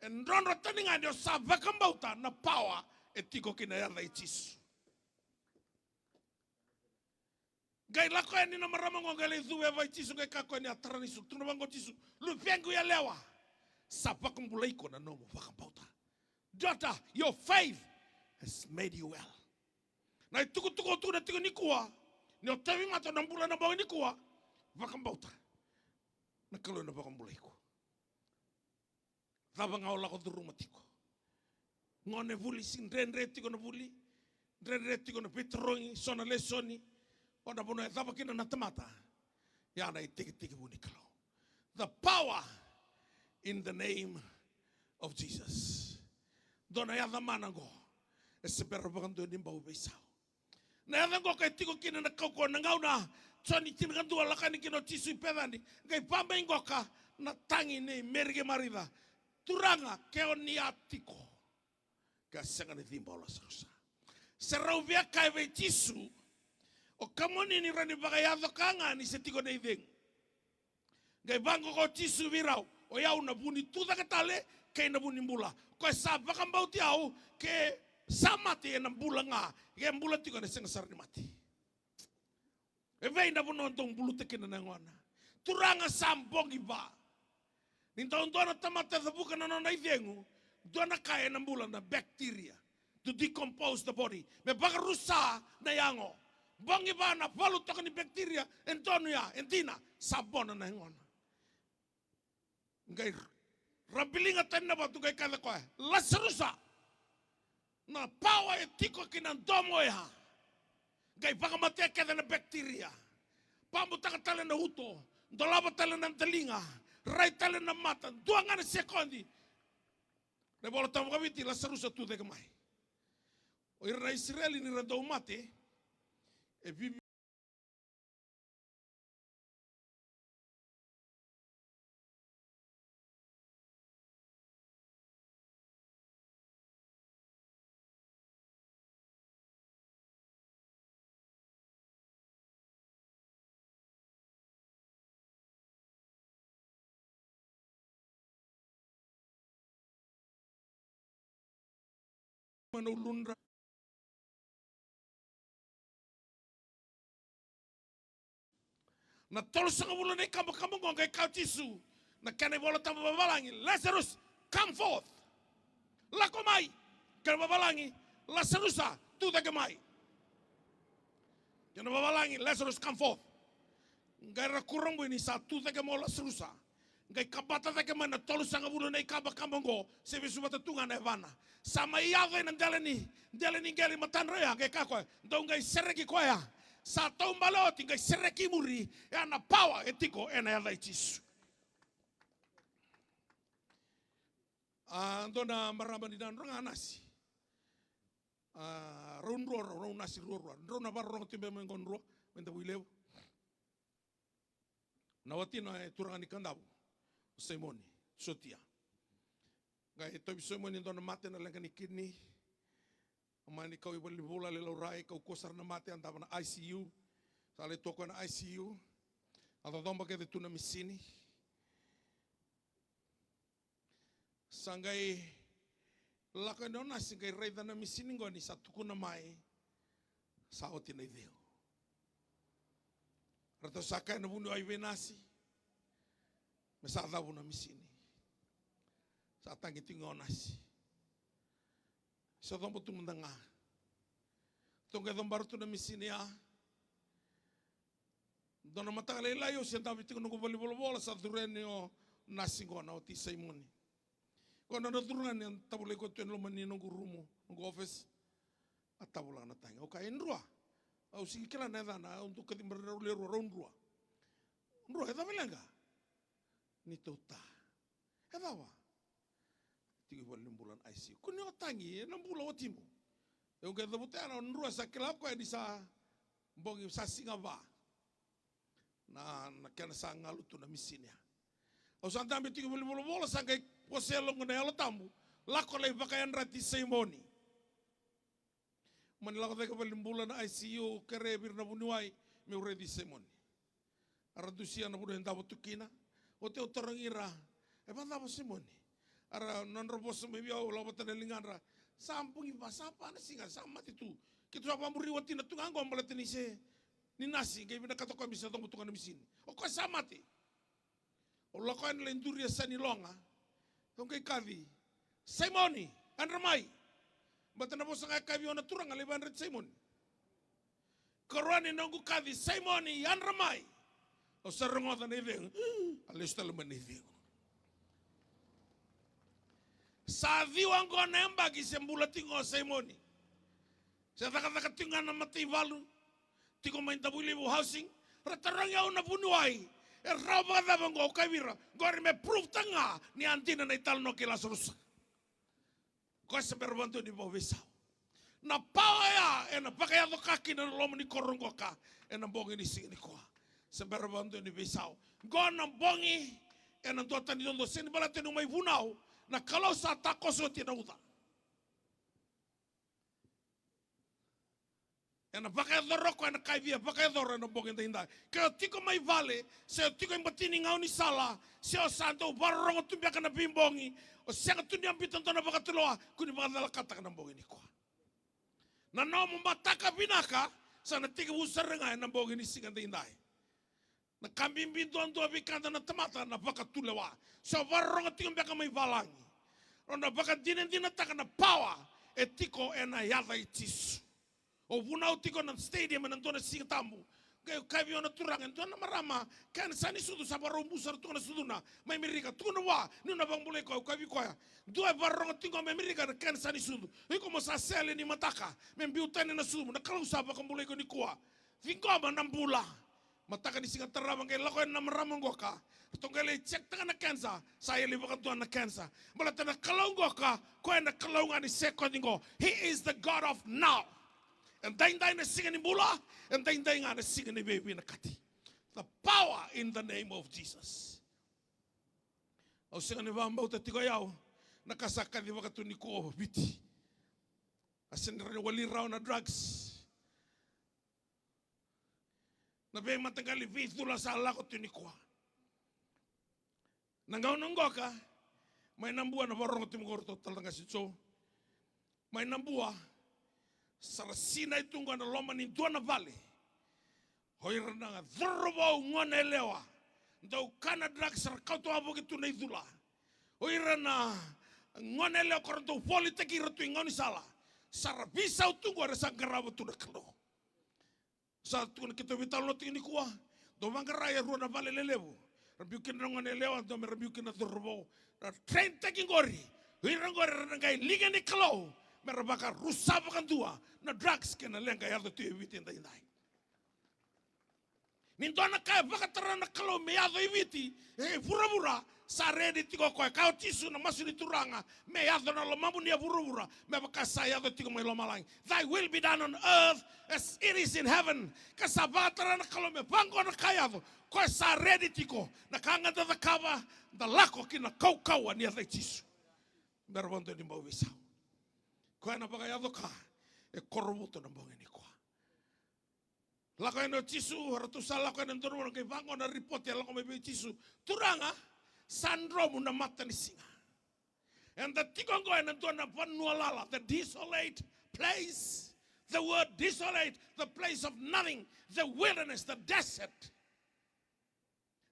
E drodro tani ga ni o sa vakabauta na pawa e tiko kina yaca i Jisu. Qai lako yani na marama qo, qai lai cuva e vei Jisu, qai kaya ko yani, a tara ni sulu, tukuna vaqo Jisu, luvequ yalewa, sa vakabulai iko na nomu vakabauta. Daughter, your faith has made you well. Na itukutuku au tukuna tiko nikua, ni o tauvimate, o na bula na bogi nikua, vakabauta. Na Kalou ena vakabulai iko. Cava ga o lako curuma tiko. Gone vuli, se dredre tiko na vuli, dredre tiko na veitarogi, so na lesoni, o na vanua e cava kina na tamata. Ia na itekitekivu ni Kalou. The power in the name of Jesus. Dua na yaca mana qo. E se bera vakadua ni bau veisau. Na yaca qo ka e tiko kina na kaukauwa na gauna. Joni tinikadua, lako yani kina o Jisu i Pecani. Qai vabei qoka na tagi nei Meri kei Marica. Turaga, ke o ni a tiko, ke a sega ni ciba o Lasarusa. Se rau via kaya vei Jisu, o kemuni ni rawa ni vakayaco ka ga ni se tiko na icegu. Qai vaqo ko Jisu vei rau, o yau na vu ni tucake tale kei na vu ni bula. Ko e sa vakabauti au, ke sa mate ena bula ga, ke bula tiko ena sega sara ni mate. E vei na vanua dou buluta kina na yagona? Turaga, sa bogi va. Ni dau dua na tamata e cavuka na nona icegu, dua na ka ena bula na bacteria to decompose the body. Me vakarusa na yago. Bogi va na valu toka ni bacteria, e donu ya, e dina, sa bona na yagona. Qai rabiliga tani na vatu, qai kaya o koya, Lasarusa, na pawa e tiko ki na domo oya. Qai vakamatea kece na bacteria. Pabutaka tale na uto, dolava tale na daliga, rai tale na mata, dua ga na sekodi. Na iVola Tabu vakaviti, Lasarusa, tucake mai. O ira na Isireli ni ra dau mate, e vivi na uludra. Na tolusagavulu na ikabakaba oqo qai kaya o Jisu, na kena iVola Tabu vavalagi, "Lazarus, come forth." Lako mai. Kena vavalagi, "Lasarusa, tu cake mai." Kena vavalagi, "Lazarus, come forth." Qai ra kurabui ni sa tu cake mai o Lasarusa. Qai kabata cake mai na tolusagavulu na ikabakaba oqo, se vesu vata tu ga na yavana. Sa mai yaco ena dela ni, dela ni qele i matadra oya, qai kaya o koya, "Dou qai sereki koya. Sa taubale oti, qai sereki i muri, ya na pawa e tiko ena yaca i Jisu." A, dua na marama ni Nadroga a nasi. A, rau drua, rau, rau nasi ruarua. Drau na vakarorogo tiko mai qo drua, mai Davuilevu. Na watina e turaga ni Kadavu, o Saimoni Sotia. Qai tauvi Saimoni e dua na mate, na leqa ni kidney. A mani kau i valenivula, lai laurai, kaukauwa sara na mate, a dava na I C U. Sa lai tu o koya na I C U. A cocoba kece tu na misini. Sa qai lako yani o nasi qai raica na misini qo ni sa tukuna mai, sa oti na icegu. Ratou sa kaya na vuniwai vei nasi me sa cavu na misini. Sa tagi tiko ga o nasi. Sa coba tu mada ga. Ratou qai cobara tu na misini ya. Dua na mataka lailai au se dabe tiko noqu valenivolavola, sa curu yani o nasi qo, na wati Saimoni. Qo na nona curu ga ni a tavulaki koya tu ena loma ni noqu rumu, noqu office. A tavulaka na tagi. Au kaya, "E Drua." Au sega ni kila na yacana, au dau kacivi rau lewe rua, rau Drua. "Drua, e cava e leqa?" "Neitou ta." "E cava?" "Tiko i valenibula na I C U." "Kua ni o tagi, ena bula watimu." Au qai cavuta yani, o Drua sa kila o koya ni sa bogi, sa siga va na, na kena sa galu tu na misini ya. Au sa dabe tiko i valenivolavola, sa qai wasea e lomaqu na Yalo Tabu, "Lako lai vakayadrati Saimoni." Mani lako cake valenibula na I C U, kerea vei ira na vuniwai meu raici Saimoni. Era dusia na vanua e davo tu kina. Oti au tarogi ira, "E vakacava o Saimoni?" Era, nodra vosa mai vei au, lako vata na ligadra, "Sa bogi va, sa va na siga, sa mate tu." Keitou sa vakamuri watina tu ga qo baleta ni se ni nasi, qai vinakata o koya me se coba tu ga na misini. O koya sa mate. Au lako yani lai duri e sa ni loga. Au qai kaci, "Saimoni, yadra mai." Baleta na vosa ga e kaci vei au na Turaga, lai vakayadrati Saimoni. Karua ni noqu kaci, "Saimoni, yadra mai." Au sa rogoca na icegu. A lesu tale mai na icegu. Sa ciwa oqo na yabaki se bula tiko o Saimoni. Se cakacaka tiko ga na mataivalu. Tiko mai Davuilevu Housing. Ra tarogi au na vuniwai, "E rawa vakacava oqo?" Au kaya vei ira, "Qori me prove taka ga ni a dina na italanoa kei Lasarusa." Koya se bera vakadua ni vakaveisau. Na pawa ya ena vakayaco ka kina na loma ni koro qoka ena bogi ni siga nikua. Se bera vakadua ni veisau. Qo na bogi ena duatani dodonu, sega ni baleta niu mai vunau, na Kalou sa takoso oti ena uca. Ena vakayacora o koya na ka e via vakayacora ena bogi edaidai. Ke o tiko mai vale, se o tiko e bati ni gaunisala, se o sa dau vakarorogo tu beka na veibogi, o sega tu ni a biuta dua na vakatulewa, kua ni vakacalakataka na bogi nikua. Na nomu mataka vinaka sa na tekivu sara ga ena bogi ni siga edaidai. Na ka bibi duadua vei keda na tamata na vakatulewa. Se o vakarorogo tiko beka mai valagi, o na vakadinadinataka na pawa e tiko ena yaca i Jisu. O vunau tiko na stadium ena dua na Siga Tabu. Qai kaya vei au na turaga, e dua na marama, kena sa ni sucu, sa vakarau bu sara tu ga na sucuna, mai Amerika, tukuna vua niu na vakabulai koya. Au kaya vei koya, dua e vakarorogo tiko mai Amerika na kena sa ni sucu. Iko mo sa sele ni mataka me biu tani na sucu, na Kalou sa vakabulai iko nikua. Ciqoma na bula. Mataka ni siga tarava qai lako yani na marama qoka. Ratou qai lai check taka na cancer, sa yali vakadua na cancer. Baleta na Kalou qoka, koya na Kalou ga ni sekodi qo. He is the God of now. Edaidai na siga ni bula, edaidai ga na siga ni veivinakati. The power in the name of Jesus. Au sega ni vakabauta tiko o yau na ka sa kacivaka tu nikua o Viti. A sega ni rawa ni wali rawa na drugs. Na veimataqali veicula sa lako tu nikua. Na gauna qoka, mai Nabua na vakarorogo tiko qo o ratou tale na qase Jo. Mai Nabua, sa ra sinai tu qo ena loma ni dua na vale. O ira na cauravou, gone yalewa, dau kana drugs, ra kauta wavoki tu na icula. O ira na gone yalewa ko ra dau volitaki ira tu i gaunisala, sa ra veisau tu qo, era sa qarava tu na Kalou. Sa tukuna keitou veitalanoa tiko nikua, dau vaqara e rua na vale lelevu. Ra biu kina na gone yalewa, dua me ra biu kina na cauravou. Ra train taki qori. O ira qori era na qai liga ni Kalou, me ra vakarusa vakadua na drugs kei na leqa e yaco tu e Viti edaidai. Ni dua na ka e vakatara na Kalou me yaco i Viti, e vuravura, sa redi tiko o koya. Kaya o Jisu na masu ni Turaga, me yaco na lomamuni e vuravura me vaka sa yaco tiko mai lomalagi. Thy will be done on earth as it is in heaven. Ka sa vakatara na Kalou me vaqo na ka yaco, koya sa redi tiko. Na ka ga da cakava, da lako ki na kaukauwa ni yaca i Jisu. Me ra vakadua ni bau veisau. Koya na vakayaco ka e korovuto na bogi nikua. Lako yani o Jisu, ratou sa lako yani e dua na vanua, qai vaqo na ripoti e lako mai vei Jisu. Turaga, sa dromu na matanisiga. Eda tiko qo ena dua na vanua lala, the desolate place. The word desolate, the place of nothing, the wilderness, the desert.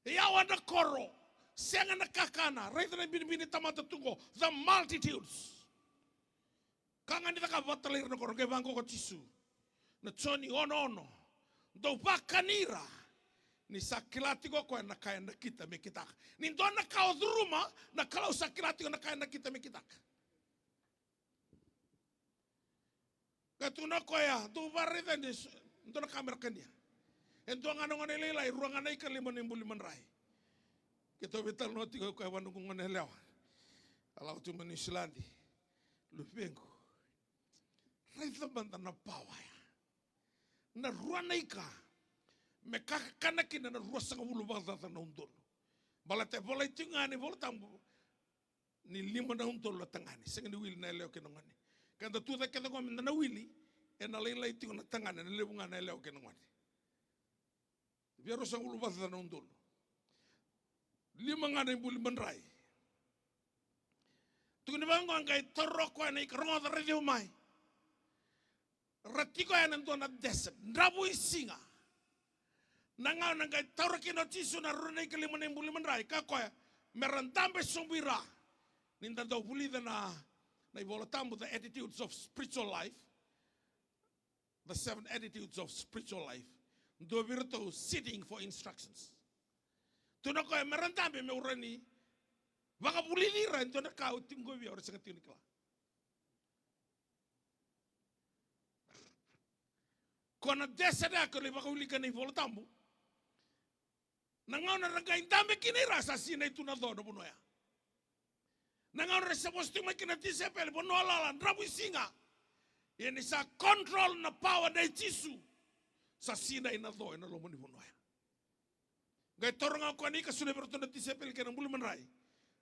Yawa na koro, sega na kakana, raica na binibini tamata tu qo, the multitudes. Ka ga ni cakava vata talai ira na koro, qai vaqo ko Jisu. Na Joni ono ono. Dou vakani ira. Ni sa kila tiko o koya na ka e nakita me kitaka. Ni dua na ka o curuma, na Kalou sa kila tiko na ka e nakita me kitaka. Qai tukuna o koya, dou vakaraica ni s-, dua na ka me ra kania. E dua ga na gone lailai, rua ga na ika, lima na ibuli madrai. Keitou veitalanoa tiko o koya vua noqu gone yalewa. A lako tu mai Niusiladi. Luvequ. Raica mada na pawa ya. Na rua na ika. Me kakana kina na ruasagavulu vakacaca na udolu. Baleta e volai tiko ga ena iVola Tabu ni lima na udolu na tagane, sega ni wili na yalewa kei na gone. Keda tu cake kece qo meda na wili, ena lailai tiko na tagane, na levu ga na yalewa kei na gone. Via ruasagavulu vakacaca na udolu. Lima ga na ibuli madrai. Tukuni vaqo, qai taura o koya na ika, rogoca, raici au mai. Ra tiko ena dua na desert, dravuisiga. Na gauna qai taura kina o Jisu na rua na ika, lima na ibuli madrai, kaya o koya, me ra dabe sobu i ra. Ni da dau vulica na, na iVola Tabu, the attitudes of spiritual life, the seven attitudes of spiritual life. Dua vei iratou sitting for instructions. Tukuna o koya me ra dabe, meu rawa ni vakavulici ira e dua na ka au tiko qo vei au, era sega tiko ni kila. Ko na desert ya, ko lai vakawilika na iVola Tabu. Na gauna ra qai dabe kina i ra, sa sinai tu na co na vanua ya. Na gauna ra se vosa tiko mai kina na tisaipeli, vanua lala, dravuisiga. Ia ni sa control na pawa nei Jisu, sa sinai na co ena loma ni vanua ya. Qai taura ga o koya na ika, solia vei iratou na tisaipeli kei na buli madrai.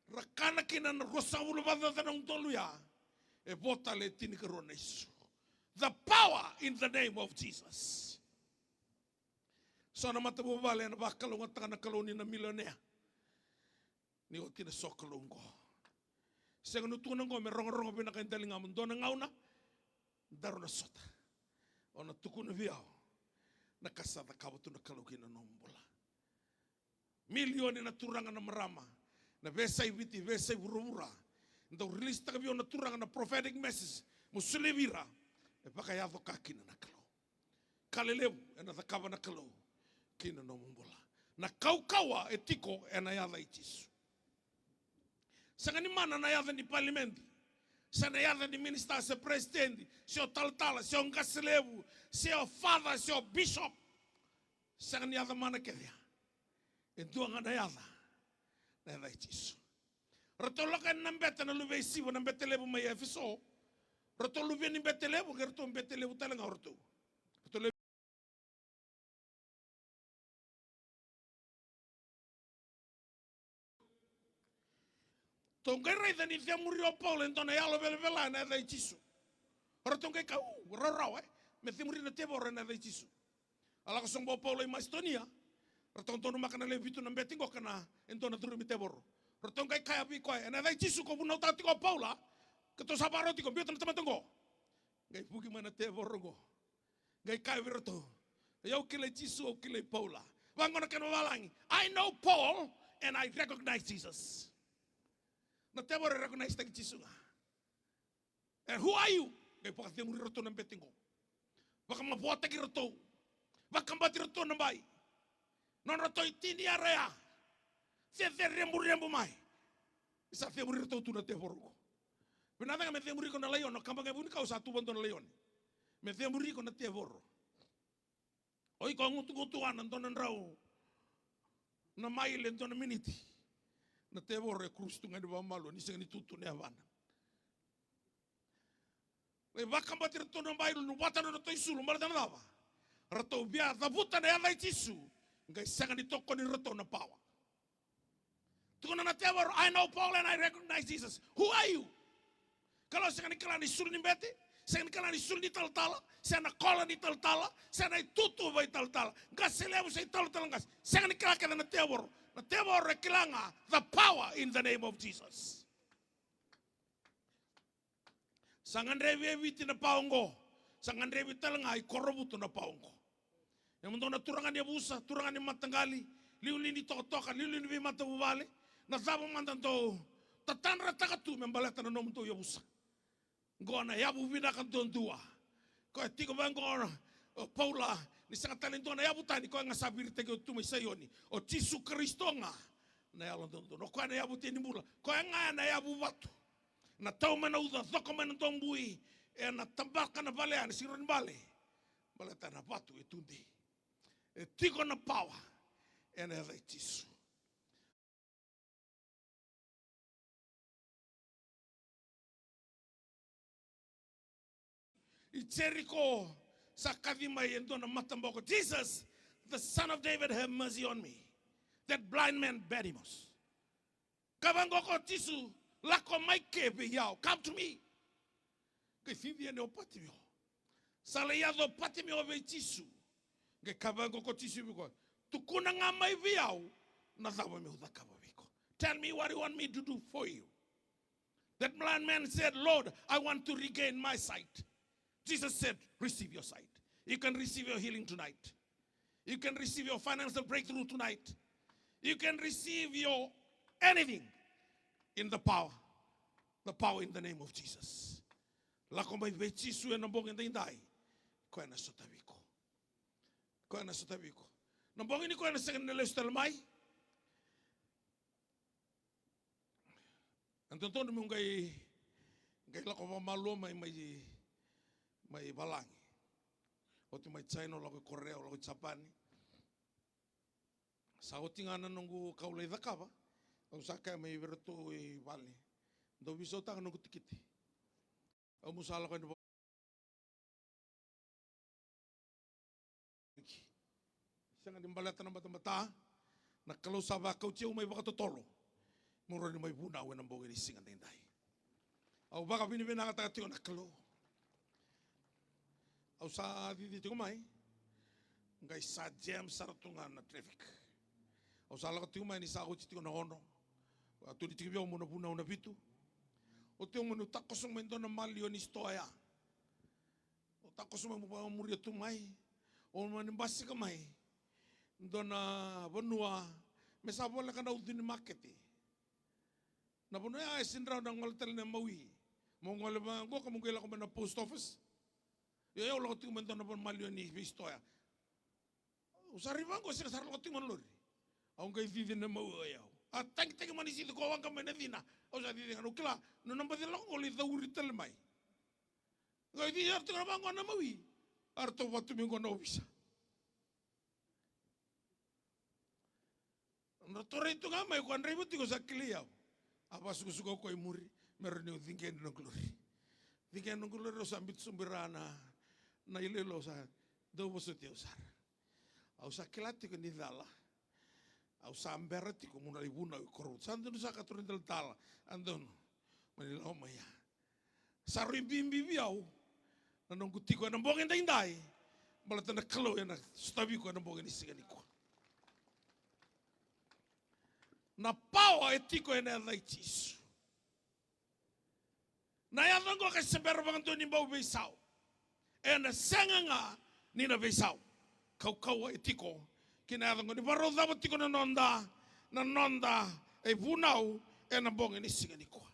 Ra kana kina na ruasagavulu vakacaca na udolu ya. E vo tale e tinikarua na isu. The power in the name of Jesus. So na matavuvale ena vakalougatataka na Kalou ni na milionea. Ni oti na sokalou qo. Sega niu tukuna qo me rogorogo vinaka e daligamu, dua na gauna daru na sota. O na tukuna vei au na ka sa cakava tu na Kalou kina nomu bula. Milioni na turaga, na marama, na veiyasai Viti, veiyasai vuravura, dau release taka vei au na Turaga na prophetic message mo solia vei ira. E vakayaco ka kina na Kalou. Ka lelevu ena cakava na Kalou kina nomu bula. Na kaukauwa e tiko ena yaca i Jisu. Sega ni mana na yaca ni palimedi, se na yaca ni minisita, se peresitedi, se o talatala, se o qase levu, se o father, se o bishop. Sega ni yaca mana kece ya. E dua ga na yaca, na yaca i Jisu. Ratou lako yani na bete na luvei Siva, na bete levu mai Efeso. Ratou luvei ni bete levu, qai ratou bete levu tale ga o ratou. Ratou levu. Tou qai raica ni cemuri o Paula e dua na yalo velavela ena yaca i Jisu. O ratou qai kaya, u, rawarawa, e, me cemuri na tevoro ena yaca i Jisu. A lako sobu o Paula i Masitonia, ratou donumaka na lewe vitu na bete qo ka na, e dua na curumi tevoro. Ratou qai kaya vei koya, ena yaca i Jisu ko vunautaka tiko o Paula, keitou sa vakarau tiko, biuta na tamata qo. Qai vuki mai na tevoro qo. Qai kaya vei iratou, "Au kilai Jisu, au kilai Paula." Vaqo na kena vavalagi, "I know Paul and I recognize Jesus." Na tevoro e recognize taki Jisu ga. "And who are you?" Qai vakaceguri iratou na bete qo. Vakamavoataki iratou. Vakabati iratou na bai. Nodratou itini yara ya. Cecere reburebu mai. Sa cemuri iratou tu na tevoro qo. Vinaka me cemuri iko na laione, o kaba ga e vunikau sa tu vadua na laione. Me cemuri iko na tevoro. O iko a gutugutu ena dua na drau na maile, dua na miniti. Na tevoro e cruise tu ga ni vakamalua, ni sega ni tutu na yavana. Lai vakabati iratou na bai, luluvata na nodratou isulu, baleta na cava? Ratou via cavuta na yaca i Jisu, qai sega ni tokoni iratou na power. Tukuna na tevoro, "I know Paul and I recognize Jesus. Who are you?" Kalou sega ni kila ni sulu ni bete, sega ni kila ni sulu ni talatala, se na kola ni talatala, se na itutu vakaitalatala. Qase levu se italatala qase. Sega ni kila kece na tevoro. Na tevoro e kila ga the power in the name of Jesus. Sa gadrevi e Viti na power qo. Sa gadrevi tale ga i Korovutu na power qo. E mudou na turaga ni yavusa, turaga ni mataqali, liuliu ni tokatoka, liuliu ni veimatavuvale, na cava mada dou tatadrataka tu me baleta na nomudou yavusa. Qo na yavu vinaka duadua. Koya tiko vaqo o Paula, ni sega tale dua na yavu tani, koya ga sa viritaki oti tu mai Saioni. O Jisu Karisito ga na yalo dodonu. O koya na yavu tini bula. Koya ga na yavu vatu. Na tau mai na uca, coko mai na dobui, ena tabaka na vale, ena siro ni bale. Baleta na vatu e tudei. E tiko na power ena yaca i Jisu. I Jeriko sa kaci mai e dua na mataboko, "Jesus, the son of David, have mercy on me." That blind man, Bartimaeus. Ka vaqo ko Jisu, "Lako mai ke vei au, come to me." Qai cici yani o Patimeo. Sa lai yaco o Patimeo vei Jisu. Qai ka vaqo ko Jisu vei koya, "Tukuna ga mai vei au na cava meu cakava vei iko. Tell me what you want me to do for you." That blind man said, "Lord, I want to regain my sight." Jesus said, "Receive your sight. You can receive your healing tonight. You can receive your financial breakthrough tonight. You can receive your anything in the power, the power in the name of Jesus." Lako mai vei Jisu ena bogi edaidai. Koya na sotavi iko. Koya na sotavi iko. Na bogi ni koya na sega ni lesu tale mai. E dodonu meu qai, qai lako vakamalua mai, mai, mai valagi. Oti mai China, lako i Korea, lako i Japani. Sa oti ga na noqu kau lai cakava, au sa kaya mai vei iratou i vale, "Dou veisautaka noqu tikiti." Au meu sa lako yani va-, sega ni baleta na batabata, na Kalou sa vakauti au mai vakatotolo. Meu rawa ni mai vunau ena bogi ni siga daidai. Au vakavinavinakataka tiko na Kalou. Au sa cici tiko mai, qai sa jam sara tu ga na traffic. Au sa lako tiko mai ni sa oti tiko na ono. A tukuni tiko vei au meu na vunau na vitu. Oti au meu takoso mai dua na maliwa ni sitoa ya. Au takoso mai meu vakamuria tu mai. Au mani basika mai dua na vanua me sa voleka na ucu ni makete. Na vanua ya e sega ni rawa na gole tale na mawi. Mo gole vaqo ka mo qai lako mai na post office. Io, au lako tiko mai dua na vanua maliwa ni veisitoa ya. Au sa rai vaqo, sega sara lako tiko mai na lori. Au qai cici na mawi o yau. A tagitagi mai ni cici ko waqa mai na cina. Au sa cici ga, au kila, na nona baci lako qo lai cauri tale mai. Qai cici sara tiko na vaqo na mawi. A ratou vatu mai qo na ovisa. Ratou rai tu ga mai, ko a draiva tiko sa kilai au. A vasukusuku o koya i muri, me rawa niu ciqe na noqu lori. Ciqe na noqu lori, au sa biuta sobu i ra na, na iloilo, au sa dau vosoti au sara. Au sa kila tiko ni cala. Au sa bera tiko meu na lai vunau i Korovutu. Sa donu saka, turaga ni talatala, a donu. Mani lako mai ya. Sa rui bibi vei au na noqu tiko ena bogi daidai, baleta na Kalou ena sotavi iko ena bogi ni siga nikua. Na pawa e tiko ena yaca i Jisu. Na yaca oqo ka se bera vakadua ni bau veisau. ena sega ga ni na veisau. Kaukauwa e tiko ki na yaca oqo ni vakarau cava tiko na noda, na noda ivunau ena bogi ni siga nikua.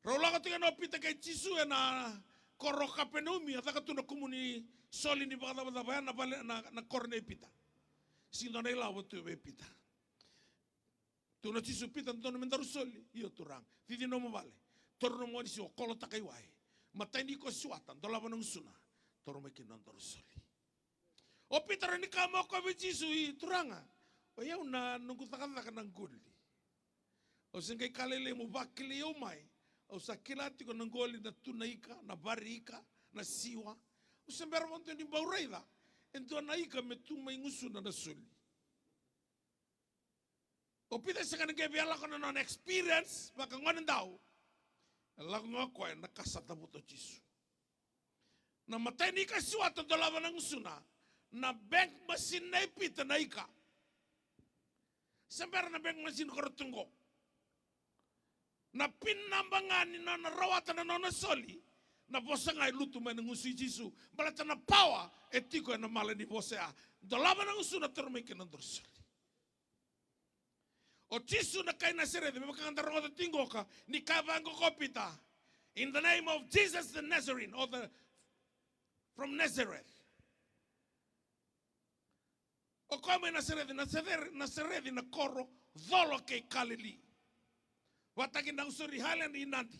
Rau lako tiko na o Pita kei Jisu ena koro o Kapenaumi, a caka tu na kumuni soli ni vakacavacava ya na vale, na, na koro nei Pita. Sega ni dua na ilavo tu vei Pita. Tukuna o Jisu, Pita, dodonu me daru soli? Io Turaga. Cici nomu vale, taura nomu wainisiwa, kolotaka i wai. Matai ni ko siwata, dolava na gusuna, taura mai kina nodaru soli. O Pita rawa ni kaya mai o koya vei Jisu, i Turaga, o yau na noqu cakacaka na qoli. Au se qai ka lailai mo vakilai au mai. Au sa kila tiko na qoli, na tu na ika, na vari ika, na siwa. Au se bera vakadua ni bau raica e dua na ika me tu mai gusuna na soli. O Pita e sega ni qai via lako na nona experience vakagonedau. E lako ga o koya na ka sa cavuta o Jisu. Na matai ni ka siwata, dolava na gusuna, na bank machine nei Pita na ika. Se bera na bank machine ko ra tu qo. Na pin naba ga ni nona rawata na nona soli, na vosa ga e lutu mai na gusu i Jisu. Baleta na pawa e tiko ena mala ni vosa ya. Dolava na gusuna, taura mai kina nodaru soli. O Jisu na kai Nasareci, me vaka ga da rogoca tiko qoka, ni kaya vaqo ko Pita, in the name of Jesus the Nazarene, or the, from Nazareth. O koya mai Nasareci, Nasareci, Nasareci na koro colo kei Kalili. Vakataki na, au sori, Highland i Nadi.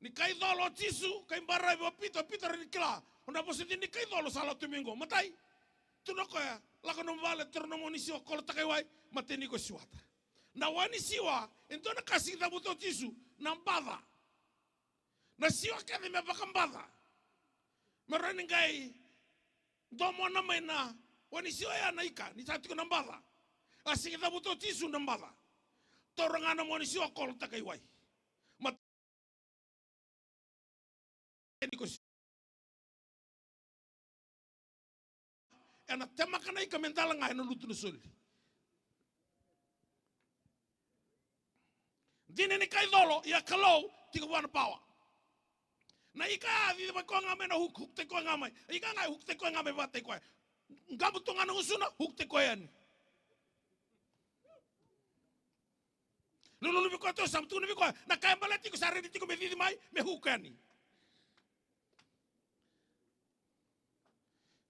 Ni kai colo o Jisu, kai baravi o Pita, o Pita rawa ni kila. O na vosa ni kai colo sa lako tu mai qo. Matai, tukuna o koya, lako nomu vale, taura nomu wainisiwa, kolotaka i wai, matai ni ko siwata. Na wainisiwa, e dua na ka sega ni cavuta o Jisu, na baca. Na siwa kece me vakabaca. Me rawa ni qai domona mai na wainisiwa ya na ika, ni sa tiko na baca. A sega ni cavuta o Jisu na baca. Taura ga na wainisiwa, kolotaka i wai. Matai ni ko si-, ena temaka na ika me dala ga ena lutu na soli. Dina ni kai colo, ia Kalou tiko vua na pawa. Na ika ya, cici mai koya ga mai na huk, huktaki koya ga mai. Ika ga e huktaki koya ga mai vakataki koya. Qabu tu ga na gusuna, huktaki koya yani. Lululu vei koya tu, sa tukuna vei koya, na ka e baleti iko sa redi tiko me cici mai, me huk yani.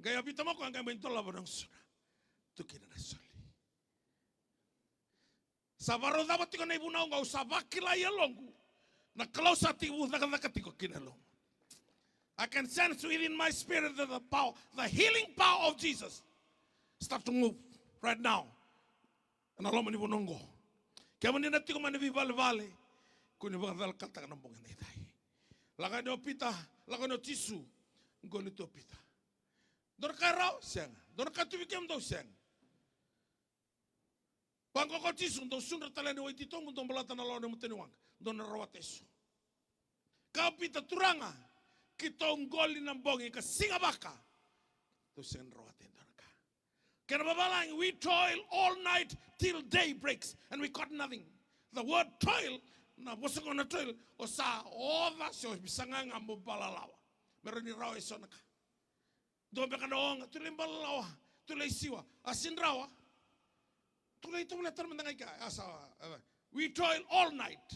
Qai yavita mai o koya, qai mai dolava na gusuna. Tu kina na soli. Sa vakarau cava tiko na ivunau qo, au sa vakila e yaloqu. Na Kalou sa tekivu cakacaka tiko kina yaloqu. I can sense within my spirit that the power, the healing power of Jesus start to move right now. Ena loma ni vanua oqo. Kemuni na tiko mai na veivalevale, kua ni vakacalakataka na bogi edaidai. Lako yani o Pita, lako yani o Jisu, qoli tu o Pita. Dou na ka rawa? Sega. Dou na ka tu vei kemudou? Sega. Vaqo ko Jisu, dou sudra tale yani wai titobu, dou balata na lawa ni mataniwaqa, dou na rawata eso. Kaya o Pita, Turaga, keitou qoli na bogi ka siga vaka, tou sega ni rawata e dua na ka. Kena vavalagi, we toil all night till day breaks and we caught nothing. The word toil, na vosa qo na toil, o sa oca se o bisaga ga mo balalawa me rawa ni rawa eso na ka. Dua beka na oga, tu lai balalawa, tu lai siwa, a sega ni rawa. Tu lai tovolea tale mada ga i kea, a sa, e, we toil all night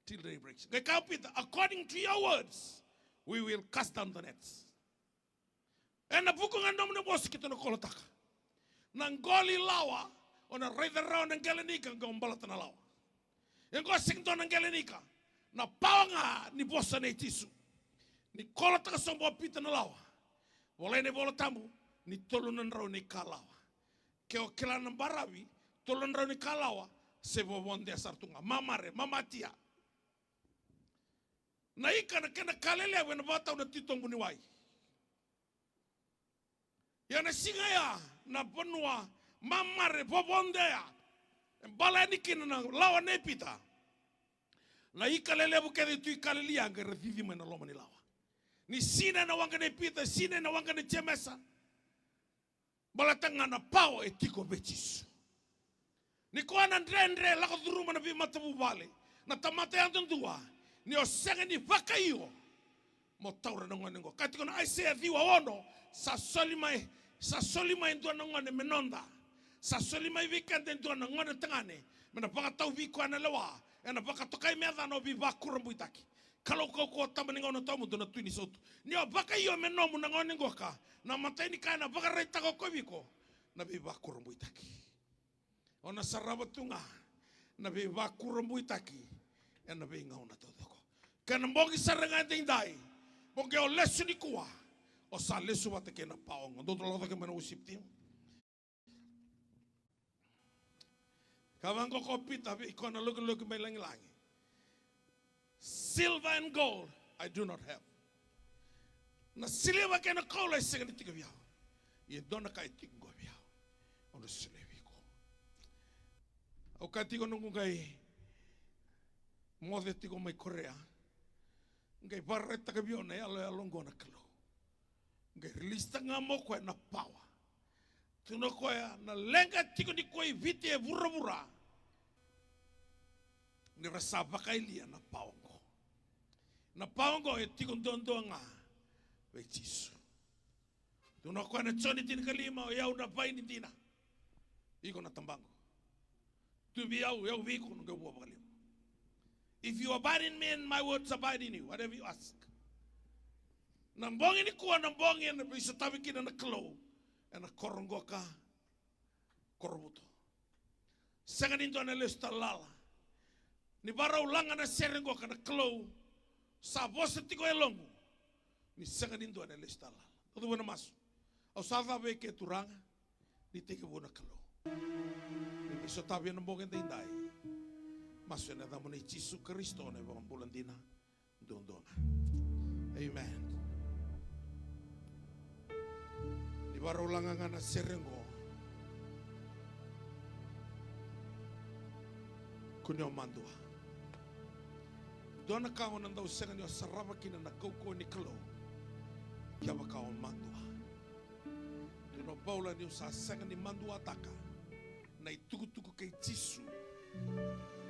till day breaks. Qai kaya o Pita, according to your words, we will cast down the nets. Ena vuku ga ni nomuni vosa keitou na kolotaka. Na qoli lawa, o na raica rawa na qele ni ika, qai o balata na lawa. E qo sega ni dua na qele ni ika, na pawa ga ni vosa nei Jisu. Ni kolotaka sobu o Pita na lawa, volai na iVola Tabu ni tolu na drau na ikalawa. Ke o kila na baravi, tolu na drau na ikalawa se vovodea sara tu ga, mamare, mamatia. Na ika na kena ka lelevu ena vakatau na titobu ni wai. Ia na siga ya na vanua mamare, vovodea, e bala yani kina na lawa nei Pita. Na ika lelevu kece e tu i Kalili qai ra cici mai na loma ni lawa. Ni sina ena waqa nei Pita, sina ena waqa nei Jemesa. Baleta ga na pawa e tiko vei Jisu. Ni koya na dredre lako curuma na veimatavuvale, Na tamata yadudua, ni o sega ni vakaio, mo taura na gone oqo. Ka tiko na Aisea ciwa ono, sa soli mai, sa soli mai e dua na gone me noda. Sa soli mai vei keda e dua na gone tagane, me na vakatau vei koya na lewa, ena vakatokai me yacana o Veivakurabuitaki. Kalou kaukauwa, Tama ni gauna tawamudu, na Tui ni sautu. Ni o vakaio me nomu na gone qoka, na imatai ni ka ena vakaraitaka o koya vei iko, na veivakurabuitaki. O na sarava tu ga na veivakurabuitaki ena veigauna taucoko. Kena bogi sara ga edaidai, bogi o lesu nikua, o sa lesu vata kei na pawa oqo. Dou lako cake mai na worship team. Ka vaqo ko Pita vei koya na lokiloki mai lagilagi. Silver and gold I do not have. Na siliva kei na koula e sega ni tiko vei au. Ia e dua na ka e tiko qo vei au. Au na solia vei iko. Au kaya tiko noqu qai moce tiko mai Korea. Qai vakaraitaka vei au na yaloyalo oqo na Kalou. Qai release-taka ga mai o koya na pawa. Tukuna o koya na leqa tiko nikua i Viti e vuravura. Ni ra sa vakayalia na pawa oqo. Na pawa oqo e tiko duadua ga vei Jisu. Tukuna o koya na Joni tinikalima, o i au na vaini dina. Iko na tabaqu. Tu vei au, au vei iko, na qai vua vakalevu. If you abide in me and my words abide in you, whatever you ask. Na bogi nikua na bogi ena veisotavi kina na Kalou ena koro qoka, Korovuto. Sega ni dua na lesu tale lala. Ni vakarau laga na sere qoka na Kalou, sa vosa tiko e yaloqu. Ni sega ni dua na lesu tale lala. Dou cuva na masu. Au sa cava eke Turaga, ni tekivu na Kalou. Ni veisotavi ena bogi edaidai. Masu ena yacamuni Jisu Karisito na iVakabula dina duadua ga. Amen. Ni vakarau laga ga na sere oqo. Kua ni o madua. Dua na ka o na dau sega ni o sarava kina na kaukauwa ni Kalou. Kevaka o madua. Tukuna o Paula niu sa sega ni maduataka na itukutuku kei Jisu,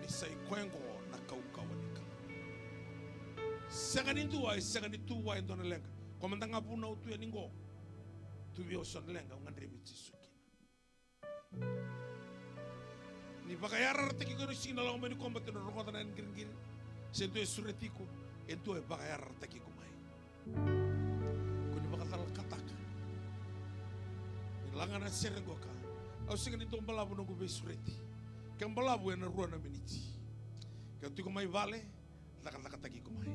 ni sa i koya oqo na kaukauwa ni Kalou. Sega ni dua, e sega ni tu vua e dua na leqa. Ko mada ga vunau tu yani oqo. Tu vei au so na leqa au gadrevi Jisu kina. Ni vakayarayarataki iko ena siga ni lako mai ni koba, tou na rogoca na yaqiriqiri. Se dua e sureti iko, e dua e vakayarayarataki iko mai. Ko ni vakacalakataka. Ni laga na sere qoka. Au sega ni dau balavu noqu veisureti. Ke balavu ena rua na miniti. Ke tiko mai vale, cakacakataki iko mai.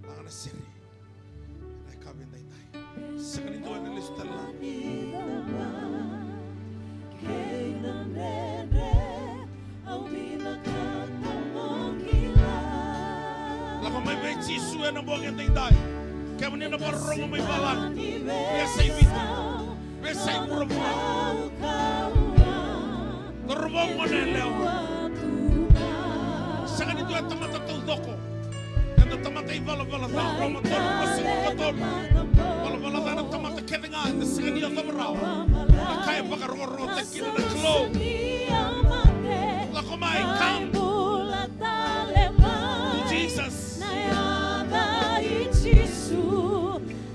Laga na sere. Na yakavi edaidai. Sega ni dua ena lesu tale la. Lako mai vei Jisu ena bogi edaidai. Kemuni na vakarorogo mai valagi. Veiyasai Viti. Veiyasai vuravura. Cauravou, gone yalewa. Sega ni dua e tamata taucoko. Eda tamata ivalavala ca, Roma tolu, ruasagavulu ka tolu. Valavala ca na tamata kece ga, eda sega ni yacova rawa na ka e vakarokorokotaki kina na Kalou. Lako mai, come. Jesus.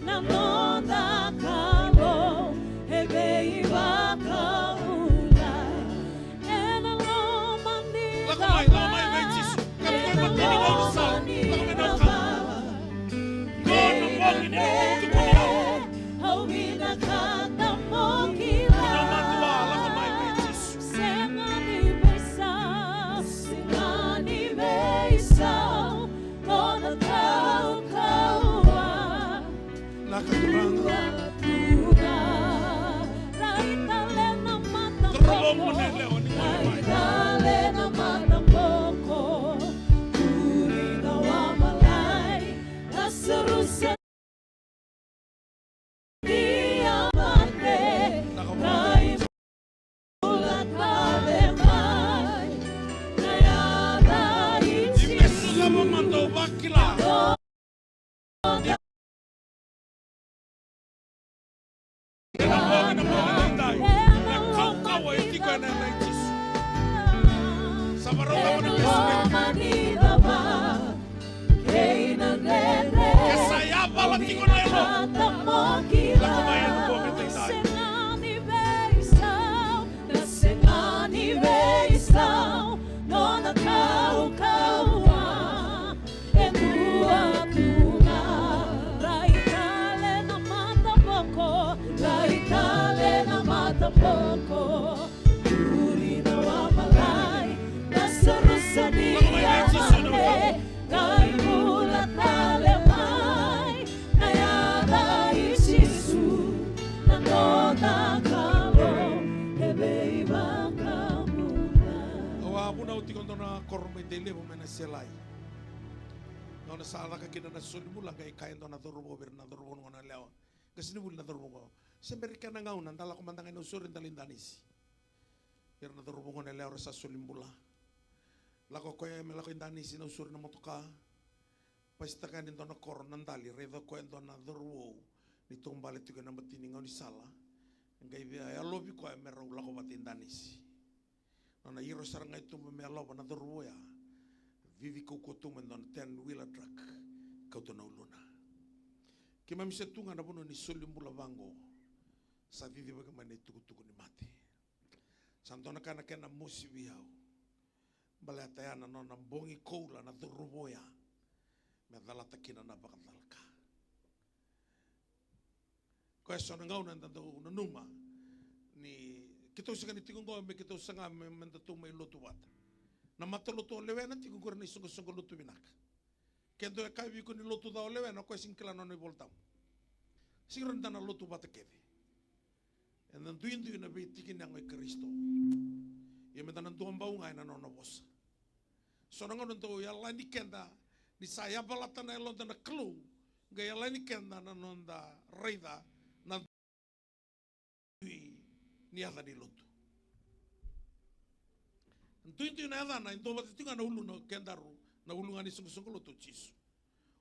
Na noda Kalou e veivakaulai. Ena loma ni... Lako mai, lako mai vei Jisu. Ka tu e matai ni gaunisala. Lako mai na ka. Qo na bogi ni nomu tukuni au. Au vinakata mo kila. Au matua, lako mai vei Jisu. Sega ni veisau, sega ni veisau. Noda kaukauwa. Na ka Turaga. Rai tale na mataboko. Rai tale na mataboko. Turi na wamalai. Lasarusa. Ena bogi, na bogi edaidai, na kaukauwa e tiko ena yaca i Jisu. Sa varau lako na pesu. Te levu mai na selai. Gauna sa caka kina na soli bula, qai kaya e dua na cauravou vei ira na cauravou, na gone yalewa. Qasenivuli, na cauravou qo. Se bera ni kena gauna, da lako mada ga i Nausori da lai danisi. Ira na cauravou, gone yalewa, era sa soli bula. Lako o koya me lako i danisi i Nausori na motoka. Pasitaka yani e dua na koro na dali, raica o koya e dua na cauravou ni taubale tiko ena bati ni gaunisala. Qai via yalovi koya me rau lako vata i danisi. Nona iro sara ga i tuba me yalova na cauravou ya, cici kaukauwa tu mai e dua na ten wheeler truck, kauta na uluna. Keimami se tu ga na vanua ni soli bula vaqo, sa cicivaki mai na itukutuku ni mate. Sa dua na ka na kena mosi vei au. Baleta ya na nona bogi koula na cauravou ya me calata kina na vakacalaka. Koya e so na gauna eda dau nanuma ni keitou sega ni tiko qo me keitou saga me, me datou mai lotu vata. Na matalotu o lewena tiko qori na isoqosoqo lotu vinaka. Ke dua e kaya vei iko ni lotu ca o lewena, o koya sega ni kila na nona iVolatabu. Sega ni rawa ni da na lotu vata kece. Ena duidui na veitiki ni yago i Karisito. Ia meda na duabau ga ena nona vosa. So na gauna dau yalani keda ni sa yavalata na yaloda na Kalou, qai yalani keda na noda raica na duidui ni yaca ni lotu. Duidui na yacana e duavata tiko ga na uluna o kedaru, na ulu ga ni soqosoqo lotu o Jisu.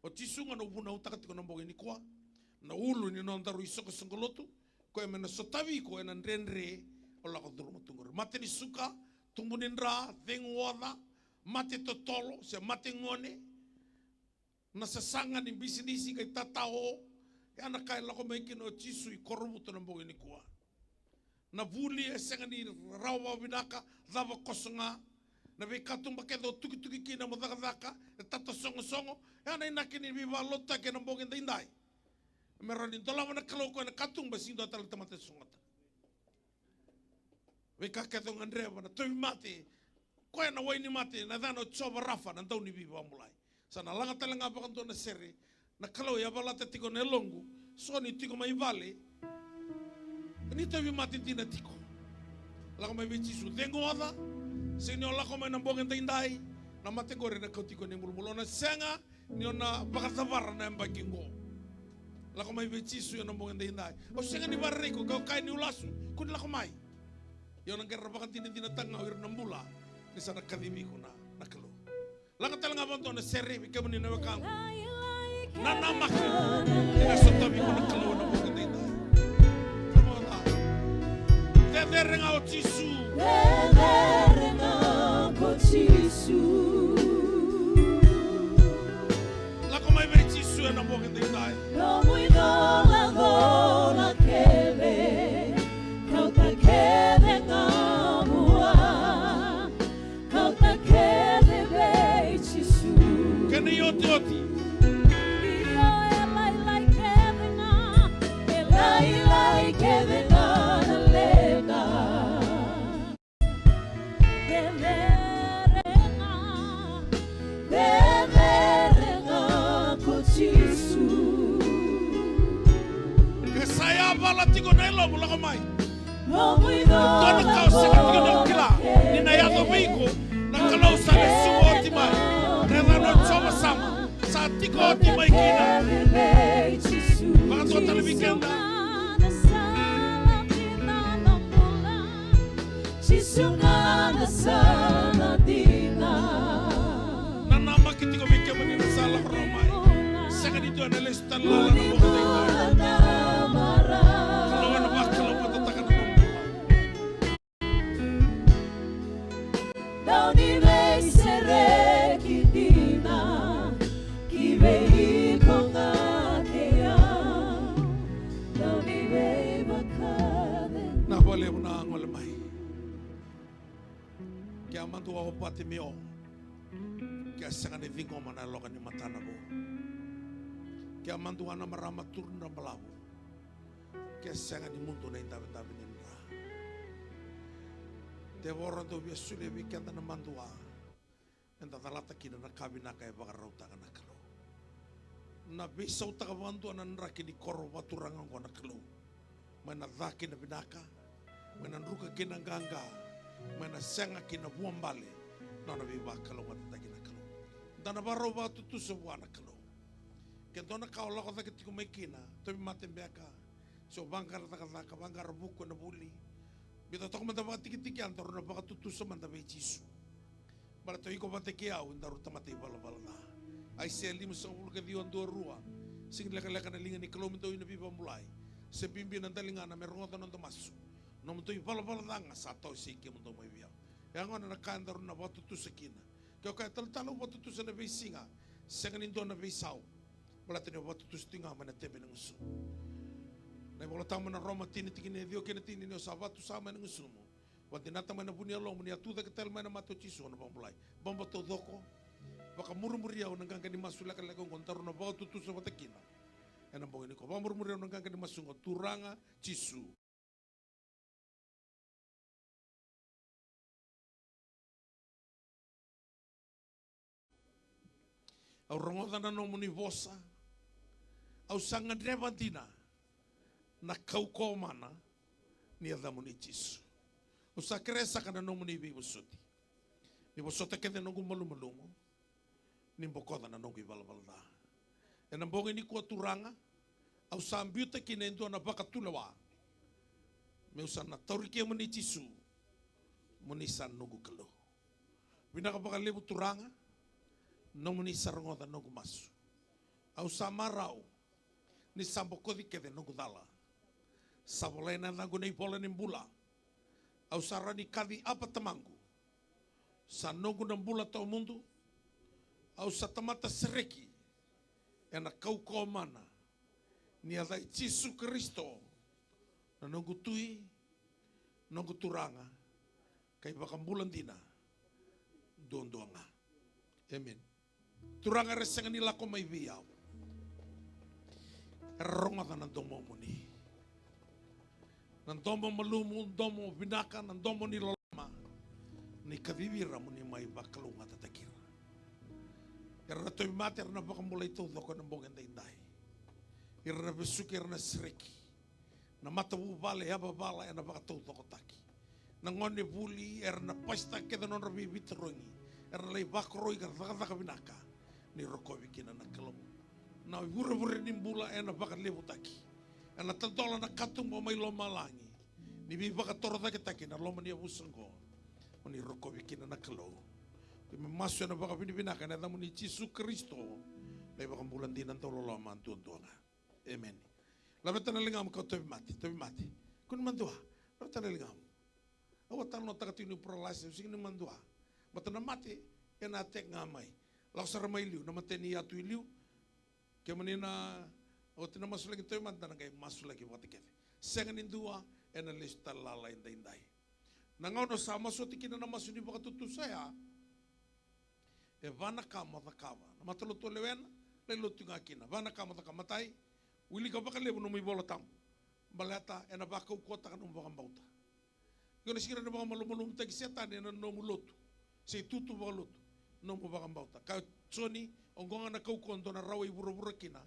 O Jisu ga na vunautaka tiko na bogi nikua na ulu ni nodaru isoqosoqo lotu, koya me na sotavi iko ena dredre o lako curuma tu qori. Mate ni suka, tubu ni dra, cegu oca, mate totolo se mate gone, na sasaga ni bisinisi qai tatao, ya na ka e lako mai kina o Jisu i korovuto na bogi nikua. Na vuli e sega ni rawa vakavinaka, cava koso ga. Na veikatuba kece o tukituki kina mo cakacaka e tatasogosogo, ya na inaki ni veivakalotutaki ena bogi daidai. Me rawa ni dolava na Kalou koya na katuba, sega ni dua tale na tamata e sogota. Veika kece o gadreva, na tauvimate, koya na wai ni mate, na yacana o Jiova Rafa, na Dauniveivakabulai. Sa na laga tale ga vakadua na sere, na Kalou e yavalata tiko na yaloqu, so ni tiko mai vale ni tauvimate dina tiko. Lako mai vei Jisu, cegu oca, sega ni o lako mai na bogi daidai, na mate qori ena kauti iko ena ibulubulu, o na sega ni o na vakacavara na yabaki qo. Lako mai vei Jisu ena bogi daidai. Au sega ni vakarerei iko, kau kaya niu lasu, kua ni lako mai. Ia o na qai ra vakadinadinataka ga o ira na bula ni sa na kacivi iko na, na Kalou. Laga tale ga vakadua na sere vei kemuni na wekaqu. Nanamaki ni na sotavi iko na Kalou ena bogi daidai. Cecere ga o Jisu. Cecere ga ko Jisu. Lako mai vei Jisu ena bogi daidai. Nomu icolacola kece, kauta kece ga vua, kauta kece vei Jisu. Kena iotioti. Io, e lailai kece ga, e lailai kece ga na leqa. Cecere ga, cecere ga ko Jisu. Ke sa yavala tiko na yalomu, lako mai. Dua na ka o sega tiko ni kila ni na yaco vei iko, na Kalou sa lesuva oti mai. Na yacana o Jiova Sama, sa tiko oti mai kina. Vakadua tale vei keda. Jisu ga na sala dina. Nanamaki tiko vei kemuni na sa lako rawa mai. Sega ni dua na lesu tale lala na bogi daidai. Kalou ena vakalougatataka na nomu bula. Dau ni veisereki dina ki vei iko ga kei au. Dau ni veivakacegui. Na vale vuna gole mai. Ke a madua o Patimeo, ke a sega ni ciqoma na yaloka ni matana vou. Ke a madua na marama turudra balavu, ke a sega ni mudu na idavedave ni dra. Tevoro, dou via solia vei keda na madua eda calata kina na ka vinaka e vakarautaka na Kalou. Na veisautaka vakadua na draki ni koro vaturaga oqo na Kalou. Mai na ca ki na vinaka, mai na druka ki na qaqa, mai na sega ki na vuabale, nona veivakalougatataki Da na vakarau vakatutusa vua na Kalou. Ke dua na ka o lako cake tiko mai kina, tauvimate beka, se o vaqara cakacaka, vaqara vuku ena vuli, biuta toka mada vakatikitiki, a daru na vakatutusa mada vei Jisu. Baleta o iko vata kei au, daru tamata ivalavala ca. Aisea limasagavulu ka ciwa, dua, rua. Sega ni lekaleka na liga ni Kalou me dau ina veivakabulai. Se bibi na daligana me rogoca na noda masu. Nomudou ivalavala ca ga sa tawasei kemudou mai vei au. E a gona na ka e daru na vakatutusa kina. Ke o kaya, talatala, au vakatutusa na veisiga, sega ni dua na veisau. Baleta ni o vakatutusa tiko ga mai na tebe ni gusumu. Na iVola Tabu na Roma tini, tikina e ciwa kei na tini, ni o sa vakatutusa mai na gusumu, vakadinata mai na vu ni yalomu ni a tu cake tale mai na mate o Jisu, o na vakabulai. Bobo taucoko, vakamurimuri au na qaqa ni masu lekaleka oqo daru na vakatutusa vata kina ena bogi nikua. Vakamurimuri au na qaqa ni masu oqo, Turaga Jisu. Au rogoca na nomuni vosa. Au sa gadreva dina na kaukauwa mana ni yacamuni Jisu. Au sa kerea saka na nomuni veivosoti. Ni vosota kece noqu malumalumu. Ni bokoca na noqu ivalavala ca. Ena bogi nikua, Turaga, au sa biuta kina e dua na vakatulewa. Meu sa na tauri kemuni Jisu, moni sa noqu Kalou. Vinaka vakalevu, Turaga, nomuni sa rogoca noqu masu. Au sa marau ni sa bokoci kece noqu cala. Sa volai ena yacaqu na ivola ni bula. Au sa rawa ni kaci Apa, Tamaqu. Sa noqu na bula tawamudu. Au sa tamata sereki ena kaukauwa mana ni yaca i Jisu Karisito, na noqu Tui, noqu Turaga, ka iVakabula dina duadua ga. Emeni. Turaga, era sega ni lako mai vei au. Era rogoca na domomuni. Na domo malumu, domo vinaka, na domo ni loloma. Ni kacivi ira mo ni mai vakalougatataki ira. Era na tauvimate, era na vakabulai taucoko ena bogi edaidai. Ira na vesuki, ira na sereki. Na matavuvale, yavavala ena vakataucokotaki. Na gone vuli era na pasitaka kece na nodra veivitarogi. Era na lai vakoroi ka cakacaka vinaka. Ni rokovi kina na Kalou. Na ivurevure ni bula ena vakalevutaki. Ena tadola na katuba mai lomalagi. Ni veivakatorocaketaki na loma ni yavusa oqo. Mo ni rokovi kina na Kalou. Keimami masu ena vakavinavinaka ena yacamuni Jisu Karisito. Na iVakabula dina dauloloma duadua ga. Emeni. Laveta na ligamu ka tauvimate, tauvimate. Kua ni madua, laveta na ligamu. Au a talanoataka tiko niu paralysis, au sega ni madua. Baleta na mate, ena attack ga mai. Lako sara mai liu, na mate ni yatu i liu. Kemuni na oti na masulaki tauvimate, da na qai masulaki vata kece. Sega ni dua, ena lesu tale lala edaidai. Na gauna sa masu oti kina na masu ni vakatutusa ya. E va na ka mo cakava. Na matalotu o lewena, lai lotu ga kina. Va na ka mo cakava. Matai, wilika vakalevu nomu iVola Tabu. Baleta ena vakaukauwataka nomu vakabauta. Iko na sega ni vakamalumalumutaki Setani ena nomu lotu. Se itutu vakalotu. Nomu vakabauta. Kaya o Joni, oqo ga na kaukauwa dou na rawa i vuravura kina.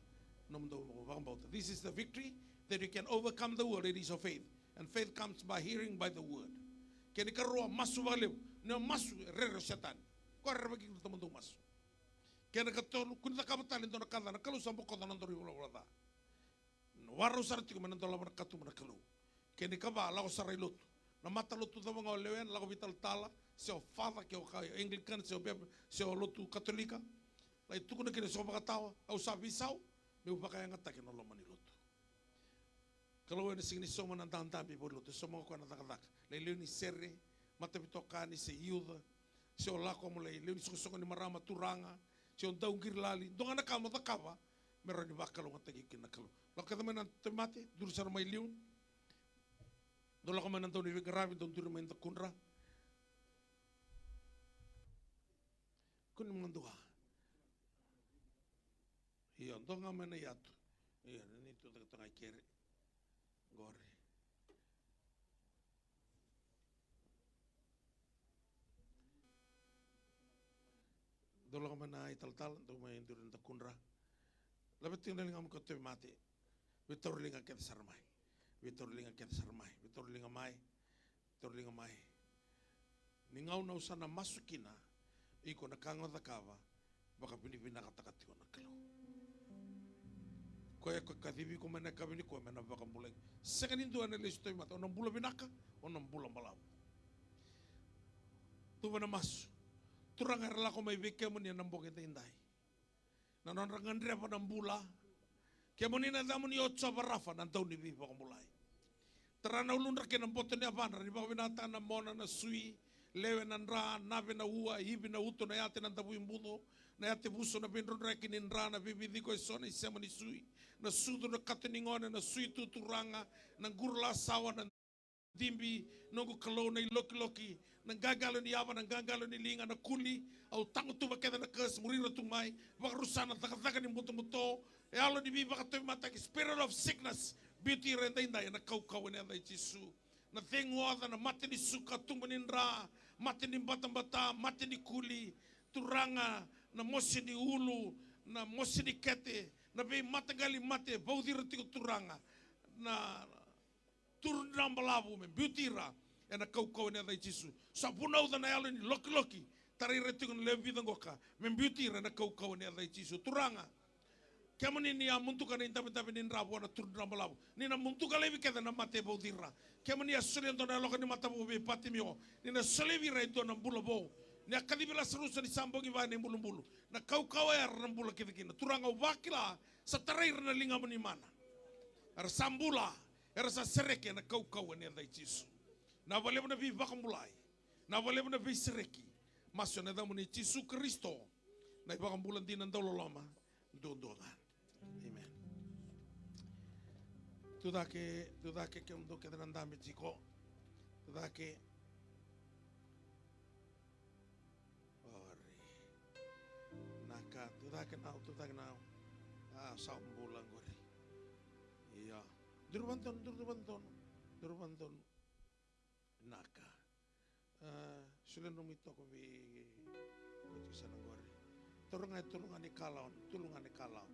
Nomudou vakabauta. This is the victory that you can overcome the world. It is your faith. And faith comes by hearing by the word. Kena ikarua, masu vakalevu. Ni o masu, e rere o Setani. Ko rerevaki iko na tamata dau masu. Kena ikatolu, kua ni cakava tale e dua na ka ca, na Kalou sa bokoca na nodaru ivalavala ca. Na warau sara tiko me na dolava na katuba na Kalou. Kena ikava, lako sara i lotu. Na matalotu cava ga o lewena, lako vei talatala, se o father, ke o ka Anglican, se o bep-, se o lotu Katolika. Lai tukuna kina se o vakatawa, au sa veisau, meu vakayagataki na loma ni lotu. Kalou ena sega ni sauma na dadabe i valenilotu, e sauma ga o koya na cakacaka. Lai lewe ni sere, mataveitokani, se youth, se o lako mo lai lewe ni soqosoqo ni marama, turaga, se o dau qiri lali, dua ga na ka mo cakava, me rawa ni vakalougatataki kina na Kalou. Lako kece mai na tauvimate, duri sara mai liu. Dou lako mai na dau ni veiqaravi, dou duri mai na dakudra. Kua ni madua. Io, dua ga mai na yatu. Io, ni tu cake toka ga i kere. Qori. Dou lako mai na italatala, dou mai duri na dakudra. Laveta tiko na ligamu ka tauvimate. Veitauri liga kece sara mai. Veitauri liga kece sara mai. Veitauri liga mai. Tauri liga mai. Ni gauna au sa na masu kina, iko na ka ga o cakava, vakavinavinakataka tiko na Kalou. Koya ko kacivi iko mai na yakavi nikua me na vakabulai. Sega ni dua e na lesu tauvimate, o na bula vinaka, o na bula balavu. Cuva na masu. Turaga, era lako mai vei kemuni e na bogi edaidai. Na nodra gadreva na bula. Kemuni na yacamuni o Jiova Rafa, na dauniveivakabulai. Tara na uludra kei na boto ni yavadra, ni vakavinakataka na mona, na sui, lewe, na dra, nave, na ua, ivi, na uto, na yate, na davui buco, na yate vuso, na veidrodroyaki ni dra, na veiviciko e so, na isema ni sui, na sucu, na kato ni gone, na sui tu, Turaga, na qurulasawa, na dibi, noqu Kalou, na ilokiloki, na qaqalo ni yava, na qaqalo ni liga, na kuli, au tagutuva kece na curse, muri ira tu mai, vakarusa na cakacaka ni butobuto, e yalo ni veivakatauvimataki, spirit of sickness, biuti ira edaidai e na kaukauwa e na yaca i Jisu. Na cegu oca, na mate ni suka, tubu ni dra, mate ni batabata, mate ni kuli, Turaga, na mosi ni ulu, na mosi ni kete, na veimataqali mate, vauci ira tiko Turaga, na turu ni dra balavu me biuti ira e na kaukauwa e na yaca i Jisu. Sa vunauca na yalo ni lokiloki, tarai ira tiko na lewe vica qoka me biuti ira e na kaukauwa e na yaca i Jisu. Turaga, kemuni ni a muduka na idavedave ni dra vua na turu ni dra balavu, ni na muduka laivi kece na mate e vauci ira. Kemuni a solia e dua na yaloka ni mata vou vei Patimio, ni na solia vei ira e dua na bula vou. Ni a kacivi Lasarusa ni sa bogi va e na ibulubulu, na kaukauwa era na bula kece kina. Turaga, au vakila sa tarai ira na ligamuni mana. Era sa bula, era sa sereki e na kaukauwa e na yaca i Jisu. Vinaka vakalevu na veivakabulai, vinaka vakalevu na veisereki. Masu e na yacamuni Jisu Karisito, na iVakabula dina, dauloloma duadua ga. Amen. Tucake, tucake kemudou kece na dabe tiko. Tucake. Ori. Naka, tucake nau, tucake nau. A, sa bula qori. Ia. Duru vanudonu, duru vanudonu. Duru vanudonu. Naka. A, solia nomu itoko vei, oti sa na qori. Tolu ga, tolu ga ni kalawa, tolu ga ni kalawa.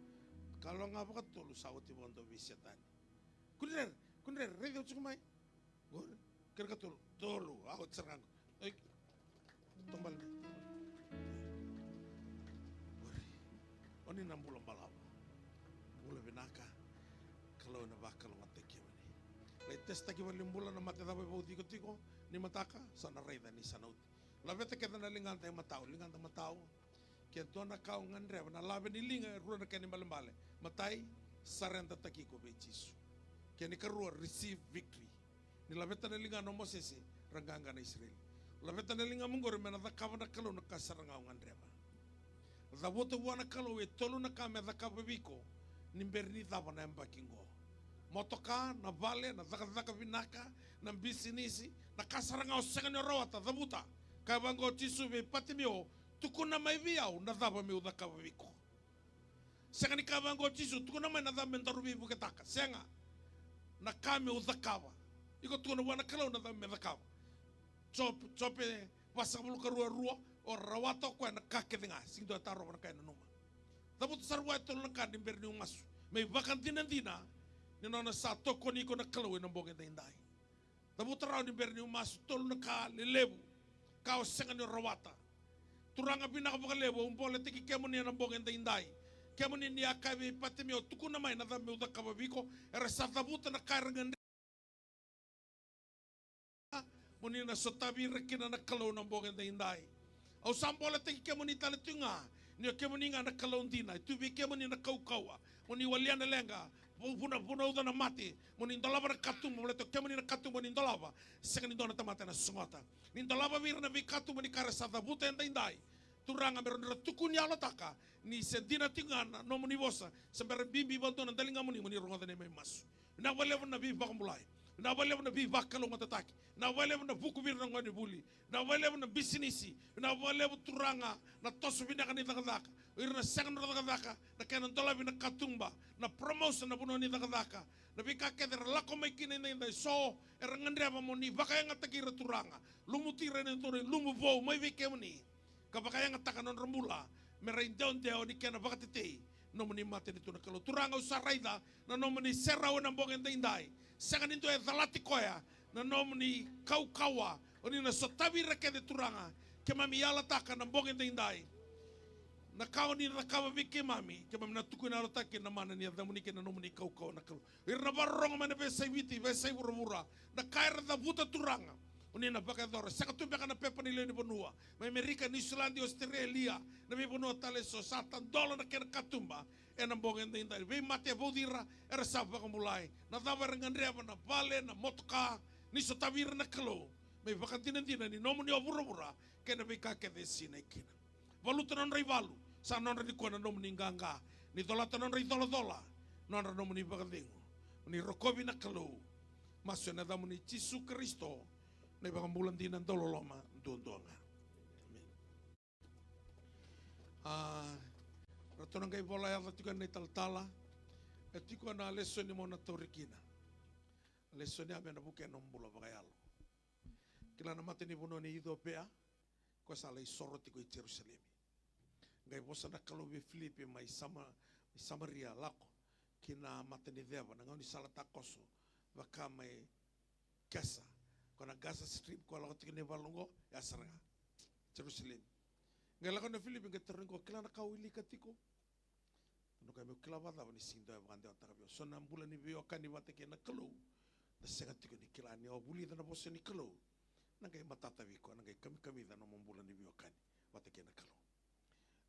Kalawa ga vakatolu sa oti vakadua vei Setani. Kudrere, kudrere, raica oti ko mai. Qori, kere ka tolu, tolu, a oti sara ga qo. Ei, tobale. Qori, oni na bula balavu. Bula vinaka, Kalou ena vakalougatataki kemuni. Lai testaki valenibula na mate cava e vauci iko tiko, ni mataka, sa na raica ni sa na oti. Laveta kece na ligada e matau, ligada matau. Ke dua na ka o gadreva, na lave ni liga e rua na kena ibalebale. Matai, saredataki iko vei Jisu. Kena ikarua, receive victory. Ni laveta na ligana o Mosese, ra qaqa na Isireli. Laveta na ligamu qori me na cakava na Kalou na ka sara ga o gadreva. Cavuta vua na Kalou e tolu na ka me cakava vei iko ni bera ni cava na yabaki qo. Motoka, na vale, na cakacaka vinaka, na bisinisi, na ka sara ga o sega ni o rawata, cavuta. Kaya vaqo o Jisu vei Patimeo, tukuna mai vei au na cava meu cakava vei iko. Sega ni kaya vaqo o Jisu, tukuna mai na cava me daru veivuketaka. Sega. Na ka meu cakava. Iko tukuna vua na Kalou na cava me cakava. Jope, Jope vasagavulu ka rua, rua, o rawata o koya na ka kece ga. Sega ni dua e tarova na ka e nanuma. Cavuta sara vua e tolu na ka ni bera niu masu. Me ivakadinadina ni nona sa tokoni iko na Kalou ena bogi edaidai. Cavuta rawa ni bera niu masu, tolu na ka lelevu ka o sega ni o rawata. Turaga vinaka vakalevu, au boletaki kemuni ena bogi edaidai. Kemuni ni a kaya vei Patimeo, tukuna mai na cava meu cakava vei iko, era sa cavuta na ka era gadreva. Mo ni na sotavi ira kina na Kalou na bogi edaidai. Au sa boletaki kemuni tale tu ga, ni o kemuni ga na Kalou dina, e tu vei kemuni na kaukauwa. Mo ni walia na leqa, vu-, vuna, vunauca na mate, mo ni dolava na katuba, baleta o kemuni na katuba ni dolava, sega ni dua na tamata ena sogota. Ni dolava vei ira na veikatuba ni ka era sa cavuta edaidai. Turaga, me rawa ni ra tukuni yalotaka, ni se dina tiko ga na nomuni vosa, se bera bibi vakadua na daligamuni, mo ni rogoca na neimami masu. Vinaka vakalevu na veivakabulai. Vinaka vakalevu na veivakalougatataki. Vinaka vakalevu na vuku vei ira na gonevuli. Vinaka vakalevu na bisinisi. Vinaka vakalevu Turaga na toso vinaka ni cakacaka. O ira na sega ni ra cakacaka, na kena dolavi na katuba, na promotion na vanua ni cakacaka. Na veika kece era lako mai kina edaidai, so era gadreva mo ni vakayagataki ira Turaga. Lumuti ira ena dua na ilumu vou mai vei kemuni. Ka vakayagataka na nodra bula me ra idewadewa ni kena vakatetei nomuni matanitu na Kalou. Turaga, au sa raica na nomuni serau ena bogi edaidai. Sega ni dua e calati koya na nomuni kaukauwa. O ni na sotavi ira kece Turaga. Keimami yalataka na bogi edaidai Na ka o ni na cakava vei keimami, keimami na tukuna, yalataki na mana ni yacamuni kei na nomuni kaukauwa na Kalou. Ira na vakarorogo mai na veiyasai Viti, veiyasai vuravura, na ka era cavuta, Turaga, o ni na vakayacora. Sega tu beka na pepa ni lewe ni vanua mai Amerika, Niusiladi, Ositerelia, na veivanua tale eso, sa tadola na kena katuba ena bogi edaidai. Veimate e vauci ira, era sa vakabulai. Na cava era gadreva, na vale, na motoka, ni sotavi ira na Kalou, me ivakadinadina ni nomuni o vuravura kei na veika kece e sinai kina. Valuta na nodra ivalu, sa nodra nikua na nomuni qaqa. Ni colata na nodra icolacola, nodra nomuni vakacegu. Ni rokovi na Kalou. Masu ena yacamuni Jisu Karisito, na iVakabula dina, dauloloma duadua ga. Emeni. A, ratou na qai vola yaca tiko ena italatala. E tiko na lesoni mo na tauri kina. Lesoni ya me na vukea na nomu bula vakayalo. Kila na matanivanua ni Iciopea, ko sa lai soro tiko i Jerusalemi. Qai vosa na Kalou vei Filipi mai Sama-, mai Samaria, lako ki na mataniceva, na gaunisala takoso, vaka mai Gaza, ko na Gaza Strip, ko lako tiko na ivalu oqo, ya sara ga Jerusalemi. Qai lako na Filipi, qai tarogi koya, kila na ka o wilika tiko? Tukuna o koya, meu kila vakacava ni sega ni dua e vakadewataka vei au? So na bula ni veiwekani vata kei na Kalou, da sega tiko ni kila. Ni o vulica na vosa ni Kalou, na qai matata vei koya, na qai kamikamica na nomu bula ni veiwekani vata kei na Kalou.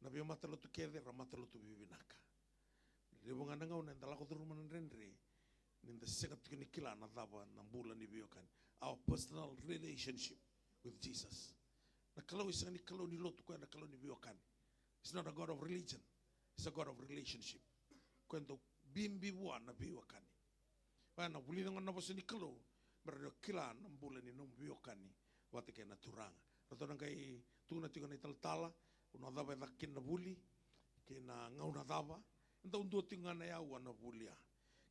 Na veimatalotu kece era matalotu vivinaka. Levu ga na gauna eda lako curuma na dredre, ni da sega tiko ni kila na cava na bula ni veiwekani. Our personal relationship with Jesus. Na Kalou e sega ni Kalou ni lotu, koya na Kalou ni veiwekani. He's not a God of religion. He's a God of relationship. Koya e dau bibi vua na veiwekani. Vaya na vulica gona na vosa ni Kalou, me rawa ni o kila na bula ni nomu veiwekani vata kei na Turaga. Ratou na qai tukuna tiko na italatala, vanua cava e caka kina na vuli, kei na gauna cava, e dau dua tiko ga na yaua na vuli ya.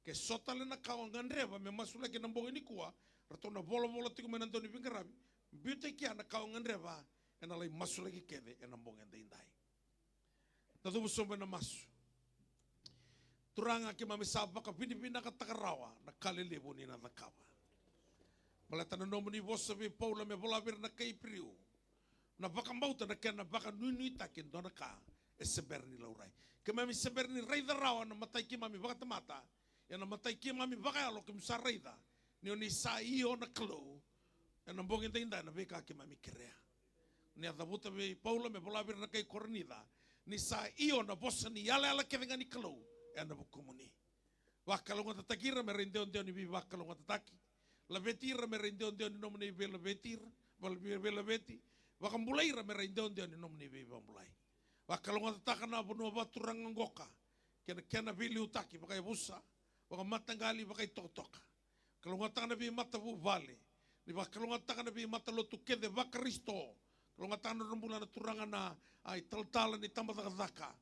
Ke so tale na ka o gadreva me masulaki ena bogi nikua, ratou na volavola tiko mai na dauniveiqaravi, biuta i kea na ka o gadreva, ena lai masulaki kece ena bogi edaidai. Da cuva sobu ena masu. Turaga, keimami sa vakavinavinakataka rawa na ka lelevu ni na cakava. Baleta na nomuni vosa vei Paula me vola vei ira na kai Iperiu, na vakabauta na kena vakanuinuitaki e dua na ka e se bera ni laurai. Keimami se bera ni raica rawa na matai keimami vakatamata, ia na matai keimami vakayalo keimami sa raica ni o ni sa io na Kalou. Ena bogi edaidai na veika keimami kerea. Ni a cavuta vei Paula me vola vei ira na kai Korinica, ni sa io na vosa ni yalayala kece ga ni Kalou ena vukumuni. Vakalougatataki ira me ra idewadewa ni veivakalougatataki. Laveti ira me ra idewadewa ni nomuni veilaveti ira, vei-, veilaveti. Vakabulai ira me ra idewadewa ni nomuni veivakabulai. Vakalougatataka na vanua vakaturaga qoka kei na kena veiliutaki vakayavusa, vakamataqali, vakaitokatoka. Kalougata na veimatavuvale. Ni vakalougatataka na veimatalotu kece vaKarisito. Kalougata na nodra bula na turaga na, a, italatala ni tabacakacaka.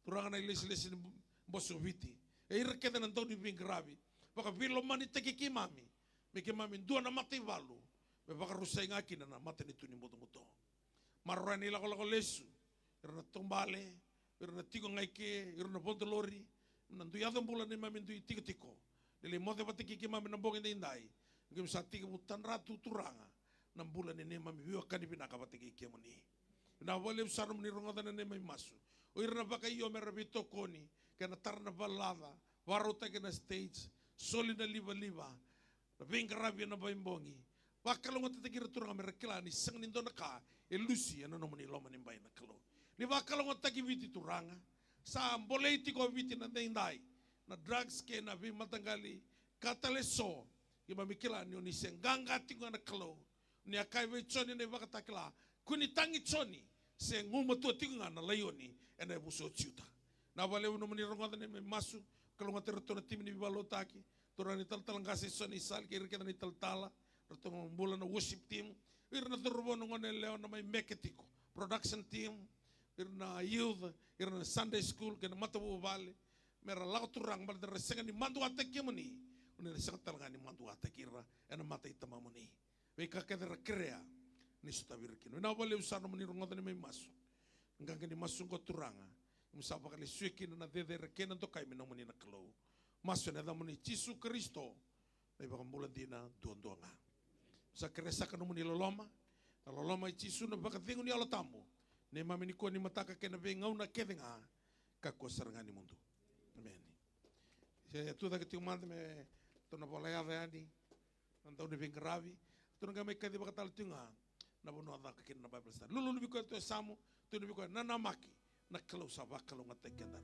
Turaga na ilesilesi ni Boso Viti. E ira kece na dauniveiqaravi. Vakaveilomanitaki keimami. Me keimami dua na mataivalu. Me vakarusai ga kina na matanitu ni butobuto. Maroroya na ilakolako lesu, ira na taubale, ira na tiko ga i ke, ira na vodo lori, na dui yaco bula neimami dui tikotiko. Ni lai moce vata kei keimami na bogi edaidai. Keimami sa tekivu tadra tu Turaga na bula ni neimami veiwekani vinaka vata kei kemuni. Vinaka vakalevu sara nomuni rogoca na neimami masu. O ira na vakaio me ra veitokoni, kei na tara na valelaca, vakarautaki na stage, soli na livaliva, na veiqaravi ena vaibogi. Vakalougatataki ira Turaga me ra kila ni sega ni dua na ka e lusi ena nomuni loma ni bai na Kalou. Ni vakalougatataki Viti Turaga. Sa bolei tiko o Viti na daidai. Na drugs kei na veimataqali ka tale eso. Keimami kila ni o ni se qaqa tiko ga na Kalou. Ni a kaya vei Joni na iVakatakila, kua ni tagi Joni, se gumatua tiko ga na laioni ena yavusa o Juta. Vinaka vakalevu nomuni rogoca na neimami masu. Kalougata iratou na timi ni veivakalotutaki, turaga na italatala qase Joni Sali kei ira kece na italatala, ratou na bula na worship team, ira na cauravou, na goneyalewa na mai meke tiko, production team, ira na youth, ira na Sunday school kei na matavuvale. Me ra lako Turaga baleta ra sega ni maduataki kemuni, o ni na sega tale ga ni maduataki ira ena mata i Tamamuni. Veika kece ra kerea, ni sotavi ira kina. Vinaka vakalevu sara nomuni rogoca na neimami masu. Qaqa ni masu oqo Turaga, keimami sa vakalesuya kina na cecere kei na dokai me nomuni na Kalou. Masu ena yacamuni Jisu Karisito, na iVakabula dina duadua ga. Sa kerea saka nomuni loloma, na loloma i Jisu, na vakacegu ni Yalo Tabu, Neimami nikua, nimataka kei na veigauna kece ga, kakua sara ga ni mudu. Emeni. Se tu cake tiko mada me tou na vola yaca yani na dau ni veiqaravi. Tou na qai mai kacivaka tale tiko ga na vanua caka kina na Bible study. Lululu vei koya, tu e yasamu, tu vei koya, nanamaki. Na Kalou sa vakalougatataki keda.